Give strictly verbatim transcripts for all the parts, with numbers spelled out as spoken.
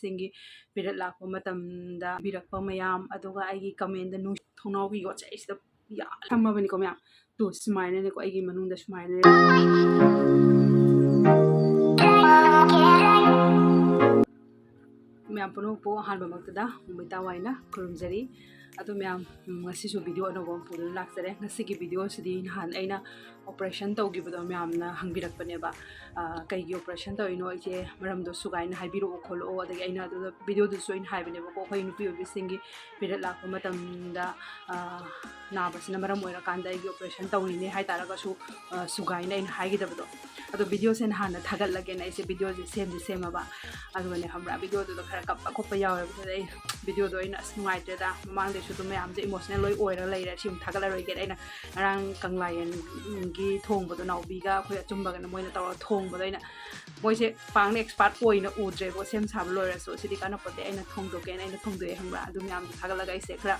ꯁꯤꯡꯒꯤ ꯄꯤꯔꯠ ꯂꯥꯛꯄ ꯃꯇꯝꯗ ꯄꯤꯔꯛꯄ ꯃꯌꯥꯝ, ꯑꯗꯨꯒ ꯑꯩꯒꯤ ꯀꯃꯦꯟꯗ ꯅꯨꯡ-, ꯊꯣꯡꯅꯥꯎꯒꯤ ꯌꯣꯠꯁꯦ ꯑꯩꯁꯤꯗ ꯌꯥꯝ ꯊꯝꯃꯕꯅꯤꯀꯣ ꯃꯌꯥꯝ꯫ ꯇꯨ, ꯁꯨꯃꯥꯏꯅꯅꯦꯀꯣ, ꯑꯩꯒꯤ ꯃꯅꯨꯡꯗ ꯁꯨꯃꯥꯏꯅ ꯃꯌꯥꯝ ꯄꯨꯝꯅꯃꯛꯄꯨ ꯑꯍꯥꯟꯕꯃꯛꯇꯗ ꯃꯩꯇꯥ ꯋꯥꯏꯅ ꯈꯨꯔꯨꯝꯖꯔꯤ꯫ ꯑꯗꯨ ꯃꯌꯥꯝ, ꯎꯝ, ꯉꯁꯤꯁꯨ ꯚꯤꯗꯤꯑꯣ ꯑꯅꯧꯕ ꯑꯃ ꯄꯨꯗꯨꯅ ꯂꯥꯛꯆꯔꯦ꯫ ꯉꯁꯤꯒꯤ ꯚꯤꯗꯤꯑꯣꯁꯤꯗꯤ ꯅꯍꯥꯟ ꯑꯩꯅ ꯑꯣꯄꯔꯦꯁꯟ ꯇꯧꯈꯤꯕꯗꯣ ꯃꯌꯥꯝꯅ ꯍꯪꯕꯤꯔꯛꯄꯅꯦꯕ, "ꯑ, ꯀꯩꯒꯤ ꯑꯣꯄꯔꯦꯁꯟ ꯇꯧꯔꯤꯅꯣ ꯏꯆꯦ? ꯃꯔꯝꯗꯣ ꯁꯨꯒꯥꯏꯅ ꯍꯥꯏꯕꯤꯔꯛꯑꯣ ꯈꯣꯠꯂꯛꯑꯣ"꯫ ꯑꯗꯒꯤ ꯑꯩꯅ ꯑꯗꯨꯗ ꯚꯤꯗꯤꯑꯣꯗꯨꯁꯨ ꯑꯩꯅ ꯍꯥꯏꯕꯅꯦꯕꯀꯣ, ꯑꯩꯈꯣꯏ ꯅꯨꯄꯤ ꯑꯣꯏꯕꯤꯁꯤꯡꯒꯤ ꯄꯤꯔꯠ ꯂꯥꯛꯄ ꯃꯇꯝꯗ, ꯑ, ꯅꯥꯕꯁꯤꯅ ꯃꯔꯝ ꯑꯣꯏꯔꯀꯥꯟꯗ ꯑꯩꯒꯤ ꯑꯣꯄꯔꯦꯁꯟ ꯇꯧꯔꯤꯅꯦ ꯍꯥꯏ ꯇꯥꯔꯒꯁꯨ, ꯑ, ꯁꯨꯒꯥꯏꯅ ꯑꯩꯅ ꯍꯥꯏꯒꯗꯕꯗꯣ꯫ ꯑꯗꯣ ꯚꯤꯗꯤꯑꯣꯁꯦ ꯅꯍꯥꯟꯅ ꯊꯥꯒꯠꯂꯒꯦꯅ ꯑꯩꯁꯦ ꯚꯤꯗꯤꯑꯣꯁꯦ ꯁꯦꯝꯗꯤ ꯁꯦꯝꯃꯕ꯫ ꯑꯗꯨꯒꯅꯦ, ꯈꯪꯕ꯭ꯔꯥ, ꯚꯤꯗꯤꯑꯣꯗꯨꯗ ꯈꯔ ꯀꯞꯄ ꯈꯣꯠꯄ ꯌꯥꯎꯋꯦꯕ꯫ ꯑꯗꯨꯗ ꯑꯩ ꯚꯤꯗꯤꯑꯣꯗꯣ ꯑꯩꯅ, "ꯑꯁ, ꯅꯨꯡꯉꯥꯏꯇ꯭ꯔꯦꯗ, ꯃꯃꯥꯡꯗꯩꯁꯨ ꯑꯗꯨꯝ ꯃꯌꯥꯝꯁꯦ ꯏꯃꯣꯁꯅꯦꯜ ꯂꯣꯏ ꯑꯣꯏꯔꯒ ꯂꯩꯔꯦ, ꯁꯤ ꯑꯃꯨꯛ ꯊꯥꯒꯠꯂꯔꯣꯏꯒꯦꯅ" ꯑꯩꯅ ꯉꯔꯥꯡ ꯀꯪꯂꯥ ꯌꯦꯟꯒꯤ ꯊꯣꯡꯕꯗꯣ, ꯅꯥꯎꯕꯤꯒ ꯑꯩꯈꯣꯏ ꯑꯆꯨꯝꯕꯒꯅ ꯃꯣꯏꯅ ꯇꯧꯔꯒ ꯊꯣꯡꯕꯗꯣ, ꯑꯩꯅ, ꯃꯣꯏꯁꯦ ꯄꯥꯡꯅ ꯑꯦꯛꯁꯄꯥꯔꯠ ꯑꯣꯏꯅ ꯎꯗ꯭ꯔꯦꯕꯀꯣ, ꯁꯦꯝ ꯁꯥꯕ ꯂꯣꯏꯔꯁꯨ꯫ "ꯁꯤꯗꯤ ꯀꯥꯟꯅꯄꯣꯠꯇꯦ, ꯑꯩꯅ ꯊꯣꯡꯗꯣꯛꯀꯦꯅ" ꯑꯩꯅ ꯊꯣꯡꯗꯣꯛꯑꯦ, ꯈꯪꯕ꯭ꯔꯥ? ꯑꯗꯨ ꯃꯌꯥꯝꯗꯣ ꯊꯥꯒꯠꯂꯒ ꯑꯩꯁꯦ ꯈꯔ,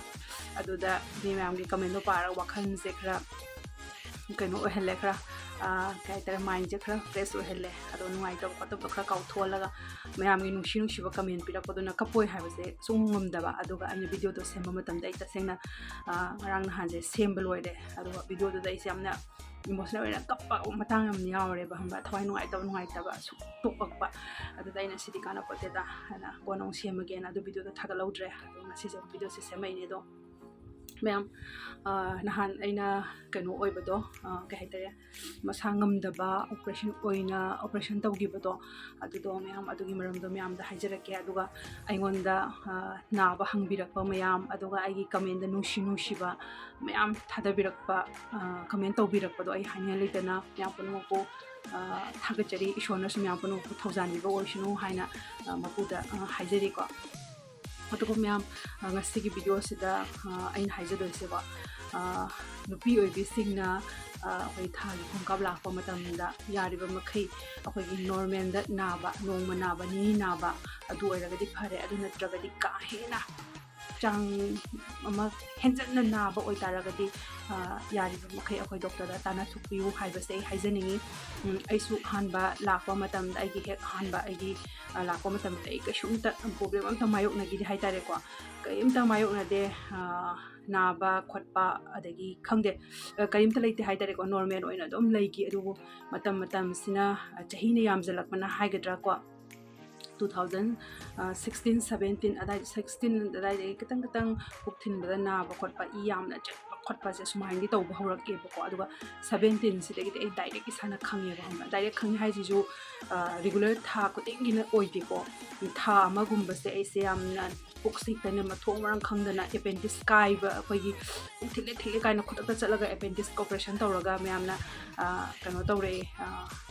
ꯑꯗꯨꯗ ꯃꯤ ꯃꯌꯥꯝꯒꯤ ꯀꯃꯦꯟꯗꯣ ꯄꯥꯔꯒ ꯋꯥꯈꯜꯁꯦ ꯈꯔ ꯀꯩꯅꯣ ꯑꯣꯏꯍꯜꯂꯦ, ꯈꯔ, ꯑ, ꯀꯩ ꯍꯥꯏꯇꯥꯔꯦ, ꯃꯥꯏꯟꯁꯦ ꯈꯔ ꯐ꯭ꯔꯦꯁ ꯑꯣꯏꯍꯜꯂꯦ꯫ ꯑꯗꯣ ꯅꯨꯡꯉꯥꯏꯇꯕ ꯈꯣꯠꯇꯕꯗꯣ ꯈꯔ ꯀꯥꯎꯊꯣꯛꯍꯜꯂꯒ, ꯃꯌꯥꯝꯒꯤ ꯅꯨꯡꯁꯤ ꯅꯨꯡꯁꯤꯕ ꯀꯃꯦꯟ ꯄꯤꯔꯛꯄꯗꯨꯅ ꯀꯞꯄꯣꯏ ꯍꯥꯏꯕꯁꯦ ꯁꯨꯡꯉꯝ ꯉꯝꯗꯕ꯫ ꯑꯗꯨꯒ ꯑꯩꯅ ꯚꯤꯗꯤꯑꯣꯗꯣ ꯁꯦꯝꯕ ꯃꯇꯝꯗ ꯑꯩ ꯇꯁꯦꯡꯅ, ꯑ, ꯉꯔꯥꯡ ꯅꯍꯥꯟꯁꯦ ꯁꯦꯝꯕ ꯂꯣꯏꯔꯦ꯫ ꯑꯗꯨꯒ ꯚꯤꯗꯤꯑꯣꯗꯨꯗ ꯑꯩꯁꯦ ꯌꯥꯝꯅ ꯏꯃꯣꯁꯅꯦꯜ ꯑꯣꯏꯅ ꯀꯞꯄ ꯃꯇꯥꯡ ꯌꯥꯝ ꯌꯥꯎꯔꯦꯕ, ꯈꯪꯕ꯭ꯔꯥ? ꯊꯋꯥꯏ ꯅꯨꯡꯉꯥꯏꯇꯕ, ꯅꯨꯡꯉꯥꯏꯇꯕ ꯁꯨꯝ ꯊꯣꯛꯂꯛꯄ꯫ ꯑꯗꯨꯗ ꯑꯩꯅ "ꯁꯤꯗꯤ ꯀꯥꯟꯅꯄꯣꯠꯇꯦꯗ" ꯍꯥꯏꯅ ꯀꯣꯟꯅ ꯑꯃꯨꯛ ꯁꯦꯝꯃꯒꯦꯅ ꯑꯗꯨ ꯚꯤꯗꯤꯑꯣꯗꯣ ꯊꯥꯒꯠꯍꯧꯗ꯭ꯔꯦ꯫ ꯑꯗꯣ ꯉꯁꯤꯁꯦ ꯑꯃꯨꯛ ꯚꯤꯗꯤꯑꯣꯁꯦ ꯁꯦꯝꯃꯛꯏꯅꯦ꯫ ꯑꯗꯣ ꯃꯌꯥꯝ, ꯑ, ꯅꯍꯥꯟ ꯑꯩꯅ ꯀꯩꯅꯣ ꯑꯣꯏꯕꯗꯣ, ꯑ, ꯀꯩ ꯍꯥꯏꯇꯥꯔꯦ, ꯃꯁꯥ ꯉꯝꯗꯕ ꯑꯣꯄꯔꯦꯁꯟ ꯑꯣꯏꯅ, ꯑꯣꯄꯔꯦꯁꯟ ꯇꯧꯈꯤꯕꯗꯣ, ꯑꯗꯨꯗꯣ ꯃꯌꯥꯝ, ꯑꯗꯨꯒꯤ ꯃꯔꯝꯗꯣ ꯃꯌꯥꯝꯗ ꯍꯥꯏꯖꯔꯛꯀꯦ꯫ ꯑꯗꯨꯒ ꯑꯩꯉꯣꯟꯗ, ꯑ, ꯅꯥꯕ ꯍꯪꯕꯤꯔꯛꯄ ꯃꯌꯥꯝ, ꯑꯗꯨꯒ ꯑꯩꯒꯤ ꯀꯃꯦꯟꯗ ꯅꯨꯡꯁꯤ ꯅꯨꯡꯁꯤꯕ ꯃꯌꯥꯝ ꯊꯥꯗꯕꯤꯔꯛꯄ, ꯑ, ꯀꯃꯦꯟ ꯇꯧꯕꯤꯔꯛꯄꯗꯣ ꯑꯩ ꯍꯥꯏꯅꯤꯡꯉꯥꯏ ꯂꯩꯇꯅ ꯃꯌꯥꯝ ꯄꯨꯝꯅꯃꯛꯄꯨ, ꯑ, ꯊꯥꯒꯠꯆꯔꯤ꯫ ꯏꯁꯣꯔꯅꯁꯨ ꯃꯌꯥꯝ ꯄꯨꯝꯅꯃꯛꯄꯨ ꯊꯧꯖꯥꯟꯕꯤꯕ ꯑꯣꯏꯁꯅꯨ ꯍꯥꯏꯅ, ꯑ, ꯃꯄꯨꯗ, ꯑ, ꯍꯥꯏꯖꯔꯤꯀꯣ꯫ ꯑꯗꯨꯒ ꯃꯌꯥꯝ, ꯑ, ꯉꯁꯤꯒꯤ ꯚꯤꯗꯤꯑꯣꯁꯤꯗ, ꯑ, ꯑꯩꯅ ꯍꯥꯏꯖꯗꯣꯏꯁꯦꯀꯣ, ꯑ, ꯅꯨꯄꯤ ꯑꯣꯏꯕꯤꯁꯤꯡꯅ, ꯑ, ꯑꯩꯈꯣꯏ ꯊꯥꯒꯤ ꯈꯣꯡꯀꯥꯞ ꯂꯥꯛꯄ ꯃꯇꯝꯗ ꯌꯥꯔꯤꯕ ꯃꯈꯩ ꯑꯩꯈꯣꯏꯒꯤ ꯅꯣꯔꯃꯦꯜꯗ ꯅꯥꯕ, ꯅꯣꯡꯃ ꯅꯥꯕ, ꯅꯤꯅꯤ ꯅꯥꯕ, ꯑꯗꯨ ꯑꯣꯏꯔꯒꯗꯤ ꯐꯔꯦ꯫ ꯑꯗꯨ ꯅꯠꯇ꯭ꯔꯒꯗꯤ ꯀꯥ ꯍꯦꯟꯅ ꯆꯥꯡ ꯑꯃ ꯍꯦꯟꯖꯟꯅ ꯅꯥꯕ ꯑꯣꯏꯇꯥꯔꯒꯗꯤ, ꯑ, ꯌꯥꯔꯤꯕ ꯃꯈꯩ ꯑꯩꯈꯣꯏ ꯗꯣꯛꯇꯔꯗ ꯇꯥꯟꯅꯊꯣꯛꯄꯤꯌꯨ ꯍꯥꯏꯕꯁꯦ ꯑꯩ ꯍꯥꯏꯖꯅꯤꯡꯉꯤ꯫ ꯎꯝ, ꯑꯩꯁꯨ ꯑꯍꯥꯟꯕ ꯂꯥꯛꯄ ꯃꯇꯝꯗ, ꯑꯩꯒꯤ ꯍꯦꯛ ꯑꯍꯥꯟꯕ ꯑꯩꯒꯤ, ꯑ, ꯂꯥꯛꯄ ꯃꯇꯝꯗ ꯑꯩ ꯀꯩꯁꯨꯝꯇ problem ꯑꯝꯇ ꯃꯥꯌꯣꯛꯅꯈꯤꯗꯦ ꯍꯥꯏꯇꯥꯔꯦꯀꯣ꯫ ꯀꯔꯤꯝꯇ ꯃꯥꯌꯣꯛꯅꯗꯦ꯫ ꯑ, ꯅꯥꯕ ꯈꯣꯠꯄ, ꯑꯗꯒꯤ ꯈꯪꯗꯦ, ꯑ, ꯀꯔꯤꯝꯇ ꯂꯩꯇꯦ ꯍꯥꯏꯇꯥꯔꯦꯀꯣ꯫ Normal ꯑꯣꯏꯅ ꯑꯗꯨꯝ ꯂꯩꯈꯤ꯫ ꯑꯗꯨꯕꯨ ꯃꯇꯝ ꯃꯇꯝꯁꯤꯅ, ꯑ, ꯆꯍꯤꯅ ꯌꯥꯝꯖꯜꯂꯛꯄꯅ ꯍꯥꯏꯒꯗ꯭ꯔꯥ ꯀꯣ, two thousand, ꯑ, sixteen, seventeen ꯑꯗꯥꯏ, sixteen ꯑꯗꯥꯏꯗꯒꯤ ꯈꯤꯇꯪ ꯈꯤꯇꯪ ꯄꯨꯛ ꯊꯤꯟꯕꯗ ꯅꯥꯕ ꯈꯣꯠꯄ, ꯏ ꯌꯥꯝꯅ ꯆꯠꯄ ꯈꯣꯠꯄꯁꯦ ꯁꯨꯃꯥꯏꯅꯗꯤ ꯇꯧꯕ ꯍꯧꯔꯛꯑꯦꯕꯀꯣ꯫ ꯑꯗꯨꯒ seventeen ꯁꯤꯗꯒꯤꯗꯤ ꯑꯩ direct ꯏꯁꯥꯅ ꯈꯪꯉꯦꯕ, ꯈꯪꯕ꯭ꯔꯥ? Direct ꯈꯪꯉꯦ ꯍꯥꯏꯁꯤꯁꯨ, ꯑ, regular ꯊꯥ ꯈꯨꯗꯤꯡꯒꯤꯅ ꯑꯣꯏꯗꯦꯀꯣ꯫ ꯊꯥ ꯑꯃꯒꯨꯝꯕꯁꯦ ꯑꯩꯁꯦ ꯌꯥꯝꯅ ꯄꯨꯛꯁꯦ ꯍꯦꯛꯇꯅꯦ ꯃꯊꯣꯡ ꯃꯔꯝ ꯈꯪꯗꯅ appendix ꯀꯥꯏꯕ, ꯑꯩꯈꯣꯏꯒꯤ ꯄꯨꯛ ꯊꯤꯜꯂꯦ ꯊꯤꯜꯂꯦ ꯀꯥꯏꯅ ꯈꯨꯗꯛꯇ ꯆꯠꯂꯒ appendix operation ꯇꯧꯔꯒ ꯃꯌꯥꯝꯅ, ꯑ, ꯀꯩꯅꯣ ꯇꯧꯔꯛꯑꯦ, ꯑ,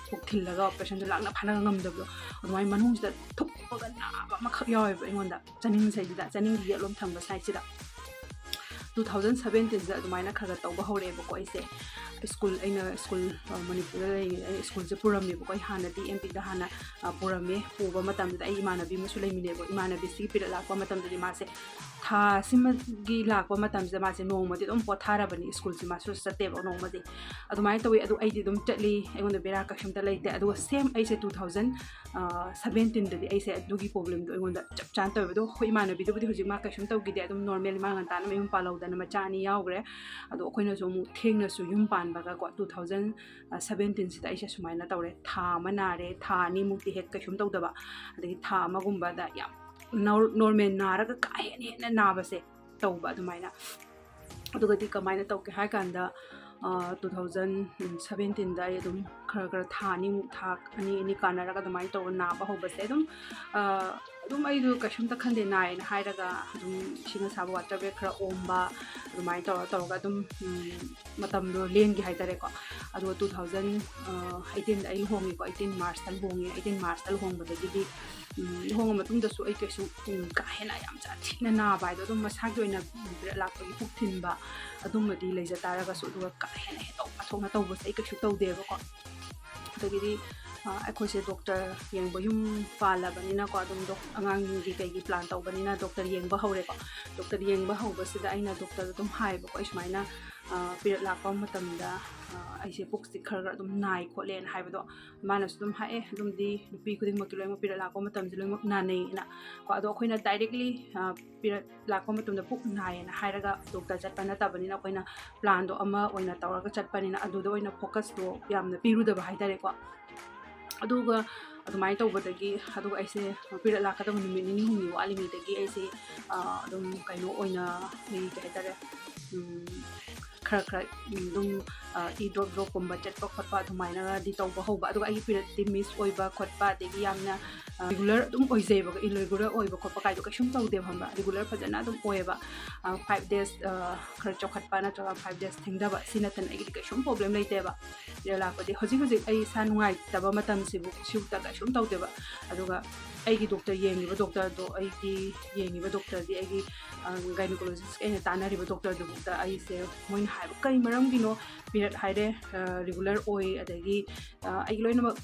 ꯄꯨꯛ ꯊꯤꯜꯂꯒ operationꯗꯣ ꯂꯥꯛꯅ ꯐꯥꯅ ꯉꯝꯗꯕꯗꯣ, ꯑꯗꯨꯃꯥꯏꯅ ꯃꯅꯨꯡꯁꯤꯗ ꯊꯨꯞꯄꯒ ꯅꯥꯕ ꯑꯃꯈꯛ ꯌꯥꯎꯋꯦꯕ ꯑꯩꯉꯣꯟꯗ꯫ ꯆꯅꯤꯡꯁꯩꯁꯤꯗ, ꯆꯅꯤꯡꯒꯤ ꯌꯦꯠꯂꯣꯝ ꯊꯪꯕ sideꯁꯤꯗ꯫ Two thousand seventeenꯁꯤꯗ ꯑꯗꯨꯃꯥꯏꯅ ꯈꯔ ꯈꯔ ꯇꯧꯕ ꯍꯧꯔꯛꯑꯦꯕꯀꯣ ꯑꯩꯁꯦ꯫ School, ꯑꯩꯅ school, ꯑ, ꯃꯅꯤꯄꯨꯔꯗ ꯂꯩꯔꯤꯉꯩꯗ ꯑꯩ schoolꯁꯦ ꯄꯨꯔꯝꯃꯦꯕꯀꯣ꯫ ꯑꯩ ꯍꯥꯟꯅꯗꯤ ꯑꯦꯝ ꯄꯤꯗ ꯍꯥꯟꯅ, ꯑ, ꯄꯨꯔꯝꯃꯦ꯫ ꯄꯨꯕ ꯃꯇꯝꯗꯨꯗ ꯑꯩ ꯏꯃꯥꯟꯅꯕꯤ ꯑꯃꯁꯨ ꯂꯩꯃꯤꯟꯅꯩꯕꯀꯣ꯫ ꯏꯃꯥꯟꯅꯕꯤꯁꯤꯒꯤ period ꯂꯥꯛꯄ ꯃꯇꯝꯗꯗꯤ ꯃꯥꯁꯦ ꯊꯥ ꯑꯁꯤꯃꯒꯤ ꯂꯥꯛꯄ ꯃꯇꯝꯁꯤꯗ ꯃꯥꯁꯦ ꯅꯣꯡꯃꯗꯤ ꯑꯗꯨꯝ ꯄꯣꯊꯥꯔꯕꯅꯤ꯫ Schoolꯁꯦ ꯃꯥꯁꯨ ꯆꯠꯇꯦꯕ ꯅꯣꯡꯃꯗꯤ꯫ ꯑꯗꯨꯃꯥꯏꯅ ꯇꯧꯋꯤ꯫ ꯑꯗꯨ ꯑꯩꯗꯤ ꯑꯗꯨꯝ ꯆꯠꯂꯤ꯫ ꯑꯩꯉꯣꯟꯗ ꯕꯦꯔꯥ ꯀꯩꯁꯨꯝꯇ ꯂꯩꯇꯦ꯫ ꯑꯗꯨꯒ same ꯑꯩꯁꯦ two thousand, ꯑ, seventeenꯗꯗꯤ ꯑꯩꯁꯦ ꯑꯗꯨꯒꯤ problemꯗꯣ ꯑꯩꯉꯣꯟꯗ ꯆꯞ ꯆꯥꯅ ꯇꯧꯋꯦꯕ꯫ ꯑꯗꯣ ꯑꯩꯈꯣꯏ ꯏꯃꯥꯟꯅꯕꯤꯗꯨꯕꯨꯗꯤ ꯍꯧꯖꯤꯛ ꯃꯥ ꯀꯩꯁꯨꯝ ꯇꯧꯈꯤꯗꯦ꯫ ꯑꯗꯨꯝ normal, ꯃꯥ ꯉꯟꯇꯥꯅ ꯃꯌꯨꯝ ꯄꯥꯜꯍꯧꯗꯅ ꯃꯆꯥ ꯑꯅꯤ ꯌꯥꯎꯈ꯭ꯔꯦ꯫ ꯑꯗꯣ ꯑꯩꯈꯣꯏꯅꯁꯨ ꯑꯃꯨꯛ ꯊꯦꯡꯅꯁꯨ ꯌꯨꯝ ꯄꯥꯟꯕꯒꯀꯣ, two thousand seventeenꯁꯤꯗ ꯑꯩꯁꯦ ꯁꯨꯃꯥꯏꯅ ꯇꯧꯔꯦ꯫ ꯊꯥ ꯑꯃ ꯅꯥꯔꯦ, ꯊꯥ ꯑꯅꯤꯃꯨꯛꯇꯤ ꯍꯦꯛ ꯀꯩꯁꯨꯝ ꯇꯧꯗꯕ, ꯑꯗꯒꯤ ꯊꯥ ꯑꯃꯒꯨꯝꯕꯗ ꯌꯥꯝ nor-, normal ꯅꯥꯔꯒ ꯀꯥ ꯍꯦꯟꯅ ꯍꯦꯟꯅ ꯅꯥꯕꯁꯦ ꯇꯧꯕ ꯑꯗꯨꯃꯥꯏꯅ꯫ ꯑꯗꯨꯒꯗꯤ ꯀꯃꯥꯏꯅ ꯇꯧꯒꯦ ꯍꯥꯏ ꯀꯥꯟꯗ, ꯑ, two thousand seventeenꯗ ꯑꯩ ꯑꯗꯨꯝ ꯈꯔ ꯈꯔ ꯊꯥ ꯑꯅꯤꯃꯨꯛ, ꯊꯥ ꯑꯅꯤ ꯑꯅꯤ ꯀꯥꯟꯅꯔꯒ ꯑꯗꯨꯃꯥꯏꯅ ꯇꯧꯔ ꯅꯥꯕ ꯍꯧꯕꯁꯦ꯫ ꯑꯗꯨꯝ, ꯑ, ꯑꯗꯨꯝ ꯑꯩꯗꯣ ꯀꯩꯁꯨꯝꯇ ꯈꯟꯗꯦ, ꯅꯥꯏꯌꯦꯅ ꯍꯥꯏꯔꯒ ꯑꯗꯨꯝ ꯏꯁꯤꯡ ꯑꯁꯥꯕ water bag ꯈꯔ ꯑꯣꯝꯕ, ꯑꯗꯨꯃꯥꯏꯅ ꯇꯧꯔ ꯇꯧꯔꯒ ꯑꯗꯨꯝ, ꯎꯝ, ꯃꯇꯝꯗꯣ ꯂꯦꯟꯒꯦ ꯍꯥꯏꯇꯥꯔꯦꯀꯣ꯫ ꯑꯗꯨꯒ two thousand eighteenꯗ ꯑꯩ ꯂꯨꯍꯣꯡꯉꯦꯀꯣ, eighteen Marchꯇ ꯂꯨꯍꯣꯡꯉꯦ꯫ Eighteen Marchꯇ ꯂꯨꯍꯣꯡꯕꯗꯒꯤꯗꯤ, ꯎꯝ, ꯂꯨꯍꯣꯡꯉ ꯃꯇꯨꯡꯗꯁꯨ ꯑꯩ ꯀꯩꯁꯨ, ꯎꯝ, ꯀꯥ ꯍꯦꯟꯅ ꯌꯥꯝ ꯊꯤꯅ ꯅꯥꯕ ꯍꯥꯏꯗꯣ, ꯑꯗꯨꯝ ꯃꯁꯥꯒꯤ ꯑꯣꯏꯅ period ꯂꯥꯛꯄꯒꯤ ꯄꯨꯛ ꯊꯤꯟꯕ ꯑꯗꯨꯝꯕꯗꯤ ꯂꯩꯖ ꯇꯥꯔꯒꯁꯨ, ꯑꯗꯨꯒ ꯀꯥ ꯍꯦꯟꯅ ꯍꯦꯟꯗꯣꯛ ꯄꯥꯊꯣꯛꯅ ꯇꯧꯕꯁꯦ ꯑꯩ ꯀꯩꯁꯨ ꯇꯧꯗꯦꯕꯀꯣ꯫ ꯑꯗꯒꯤꯗꯤ ꯑꯩꯈꯣꯏꯁꯦ ꯗꯣꯛꯇꯔ ꯌꯦꯡꯕ ꯌꯨꯝ ꯄꯥꯜꯂꯕꯅꯤꯅꯀꯣ, ꯑꯗꯨꯝ ꯑꯉꯥꯡꯒꯤ ꯀꯩꯒꯤ ꯄ꯭ꯂꯥꯟ ꯇꯧꯕꯅꯤꯅ ꯗꯣꯛꯇꯔ ꯌꯦꯡꯕ ꯍꯧꯔꯦꯀꯣ꯫ ꯗꯣꯛꯇꯔ ꯌꯦꯡꯕ ꯍꯧꯕꯁꯤꯗ ꯑꯩꯅ ꯗꯣꯛꯇꯔꯗ ꯑꯗꯨꯝ ꯍꯥꯏꯌꯦꯕꯀꯣ, ꯑꯩ ꯁꯨꯃꯥꯏꯅ ꯄꯤꯔꯤꯌꯗ ꯂꯥꯛꯄ ꯃꯇꯝꯗ ꯑꯩꯁꯦ ꯄꯨꯛꯁꯤ ꯈꯔ ꯈꯔ ꯑꯗꯨꯝ ꯅꯥꯏ ꯈꯣꯠꯂꯦꯅ ꯍꯥꯏꯕꯗꯣ꯫ ꯃꯥꯅꯁꯨ ꯑꯗꯨꯝ ꯍꯥꯏ, ꯑꯦ, ꯑꯗꯨꯝꯗꯤ ꯅꯨꯄꯤ ꯈꯨꯗꯤꯡꯃꯛꯀꯤ ꯂꯣꯏꯅꯃꯛ ꯄꯤꯔꯤꯌꯗ ꯂꯥꯛꯄ ꯃꯇꯝꯁꯦ ꯂꯣꯏꯅꯃꯛ ꯅꯥꯅꯩꯅ ꯀꯣ꯫ ꯑꯗꯣ ꯑꯩꯈꯣꯏꯅ ꯗꯥꯏꯔꯦꯛꯂꯤ ꯄꯤꯔꯤꯌꯗ ꯂꯥꯛꯄ ꯃꯇꯝꯗ ꯄꯨꯛ ꯅꯥꯏꯌꯦꯅ ꯍꯥꯏꯔꯒ ꯗꯣꯛꯇꯔ ꯆꯠꯄ ꯅꯠꯇꯕꯅꯤꯅ, ꯑꯩꯈꯣꯏꯅ ꯄ꯭ꯂꯥꯟꯗꯣ ꯑꯃ ꯑꯣꯏꯅ ꯇꯧꯔꯒ ꯆꯠꯄꯅꯤꯅ ꯑꯗꯨꯗ ꯑꯣꯏꯅ ꯐꯣꯀꯁꯇꯣ ꯌꯥꯝꯅ ꯄꯤꯔꯨꯗꯕ ꯍꯥꯏꯇꯥꯔꯦꯀꯣ꯫ ꯑꯗꯨꯒ ꯑꯗꯨꯃꯥꯏꯅ ꯇꯧꯕꯗꯒꯤ, ꯑꯗꯨꯒ ꯑꯩꯁꯦ ꯄꯤꯔꯤꯌꯗ ꯂꯥꯛꯀꯗꯕ ꯅꯨꯃꯤꯠ ꯅꯤꯅꯤ ꯍꯨꯝꯅꯤ ꯋꯥꯠꯂꯤꯉꯩꯗꯒꯤ ꯑꯩꯁꯦ ꯑꯗꯨꯝ ꯀꯩꯅꯣ ꯑꯣꯏꯅ, ꯑꯩꯈꯣꯏ ꯀꯩ ꯍꯥꯏꯇꯥꯔꯦ, ꯈꯔ ꯈꯔ ꯑꯗꯨꯝ ꯏ ꯗ꯭ꯔꯣꯞ ꯗ꯭ꯔꯣꯞꯀꯨꯝꯕ ꯆꯠꯄ ꯈꯣꯠꯄ ꯑꯗꯨꯃꯥꯏꯅꯒꯗꯤ ꯇꯧꯕ ꯍꯧꯕ꯫ ꯑꯗꯨꯒ ꯑꯩꯒꯤ ꯄꯤꯔꯤꯌꯗꯇꯤ ꯃꯤꯁ ꯑꯣꯏꯕ ꯈꯣꯠꯄ, ꯑꯗꯒꯤ ꯌꯥꯝꯅ ꯔꯤꯒꯨꯂꯔ ꯑꯗꯨꯝ ꯑꯣꯏꯖꯩꯕ, ꯏꯔꯦꯒꯨꯂꯔ ꯑꯣꯏꯕ ꯈꯣꯠꯄ ꯀꯥꯏꯗꯣ ꯀꯩꯁꯨꯝ ꯇꯧꯗꯦꯕ, ꯈꯪꯕ꯭ꯔꯥ? ꯔꯤꯒꯨꯂꯔ ꯐꯖꯅ ꯑꯗꯨꯝ ꯑꯣꯏꯌꯦꯕ꯫ ꯐꯥꯏꯚ ꯗꯦꯖ ꯈꯔ ꯆꯥꯎꯈꯠꯄ ꯅꯠꯇ꯭ꯔꯒ ꯐꯥꯏꯚ ꯗꯦꯖ ꯊꯦꯡꯊꯕ, ꯁꯤ ꯅꯠꯇꯅ ꯑꯩꯒꯤꯗꯤ ꯀꯩꯁꯨꯝ ꯄ꯭ꯔꯣꯕ꯭ꯂꯦꯝ ꯂꯩꯇꯦꯕ꯫ ꯄꯤꯔꯤꯌꯗ ꯂꯥꯛꯄꯗꯤ ꯍꯧꯖꯤꯛ ꯍꯧꯖꯤꯛ ꯑꯩ ꯏꯁꯥ ꯅꯨꯡꯉꯥꯏꯇꯕ ꯃꯇꯝꯁꯤꯕꯨ ꯁꯤꯐꯥꯎꯗ ꯀꯩꯁꯨꯝ ꯇꯧꯗꯦꯕ꯫ ꯑꯗꯨꯒ ꯑꯩꯒꯤ ꯗꯣꯛꯇꯔ ꯌꯦꯡꯉꯤꯕ ꯗꯣꯛꯇꯔꯗꯣ, ꯑꯩꯒꯤ ꯌꯦꯡꯉꯤꯕ ꯗꯣꯛꯇꯔꯗꯤ ꯑꯩꯒꯤ ꯒꯥꯏꯅꯣꯀꯣꯂꯣꯖꯤꯁꯀꯤ ꯑꯩꯅ ꯇꯥꯟꯅꯔꯤꯕ ꯗꯣꯛꯇꯔꯗꯨꯐꯥꯎꯗ ꯑꯩꯁꯦ, ꯃꯣꯏꯅ ꯍꯥꯏꯕ, "ꯀꯩ ꯃꯔꯝꯒꯤꯅꯣ? ꯄꯤꯔꯤꯌꯗ ꯍꯥꯏꯔꯦ, ꯔꯤꯒꯨꯂꯔ ꯑꯣꯏ, ꯑꯗꯒꯤ ꯑꯩꯒꯤ ꯂꯣꯏꯅꯃꯛ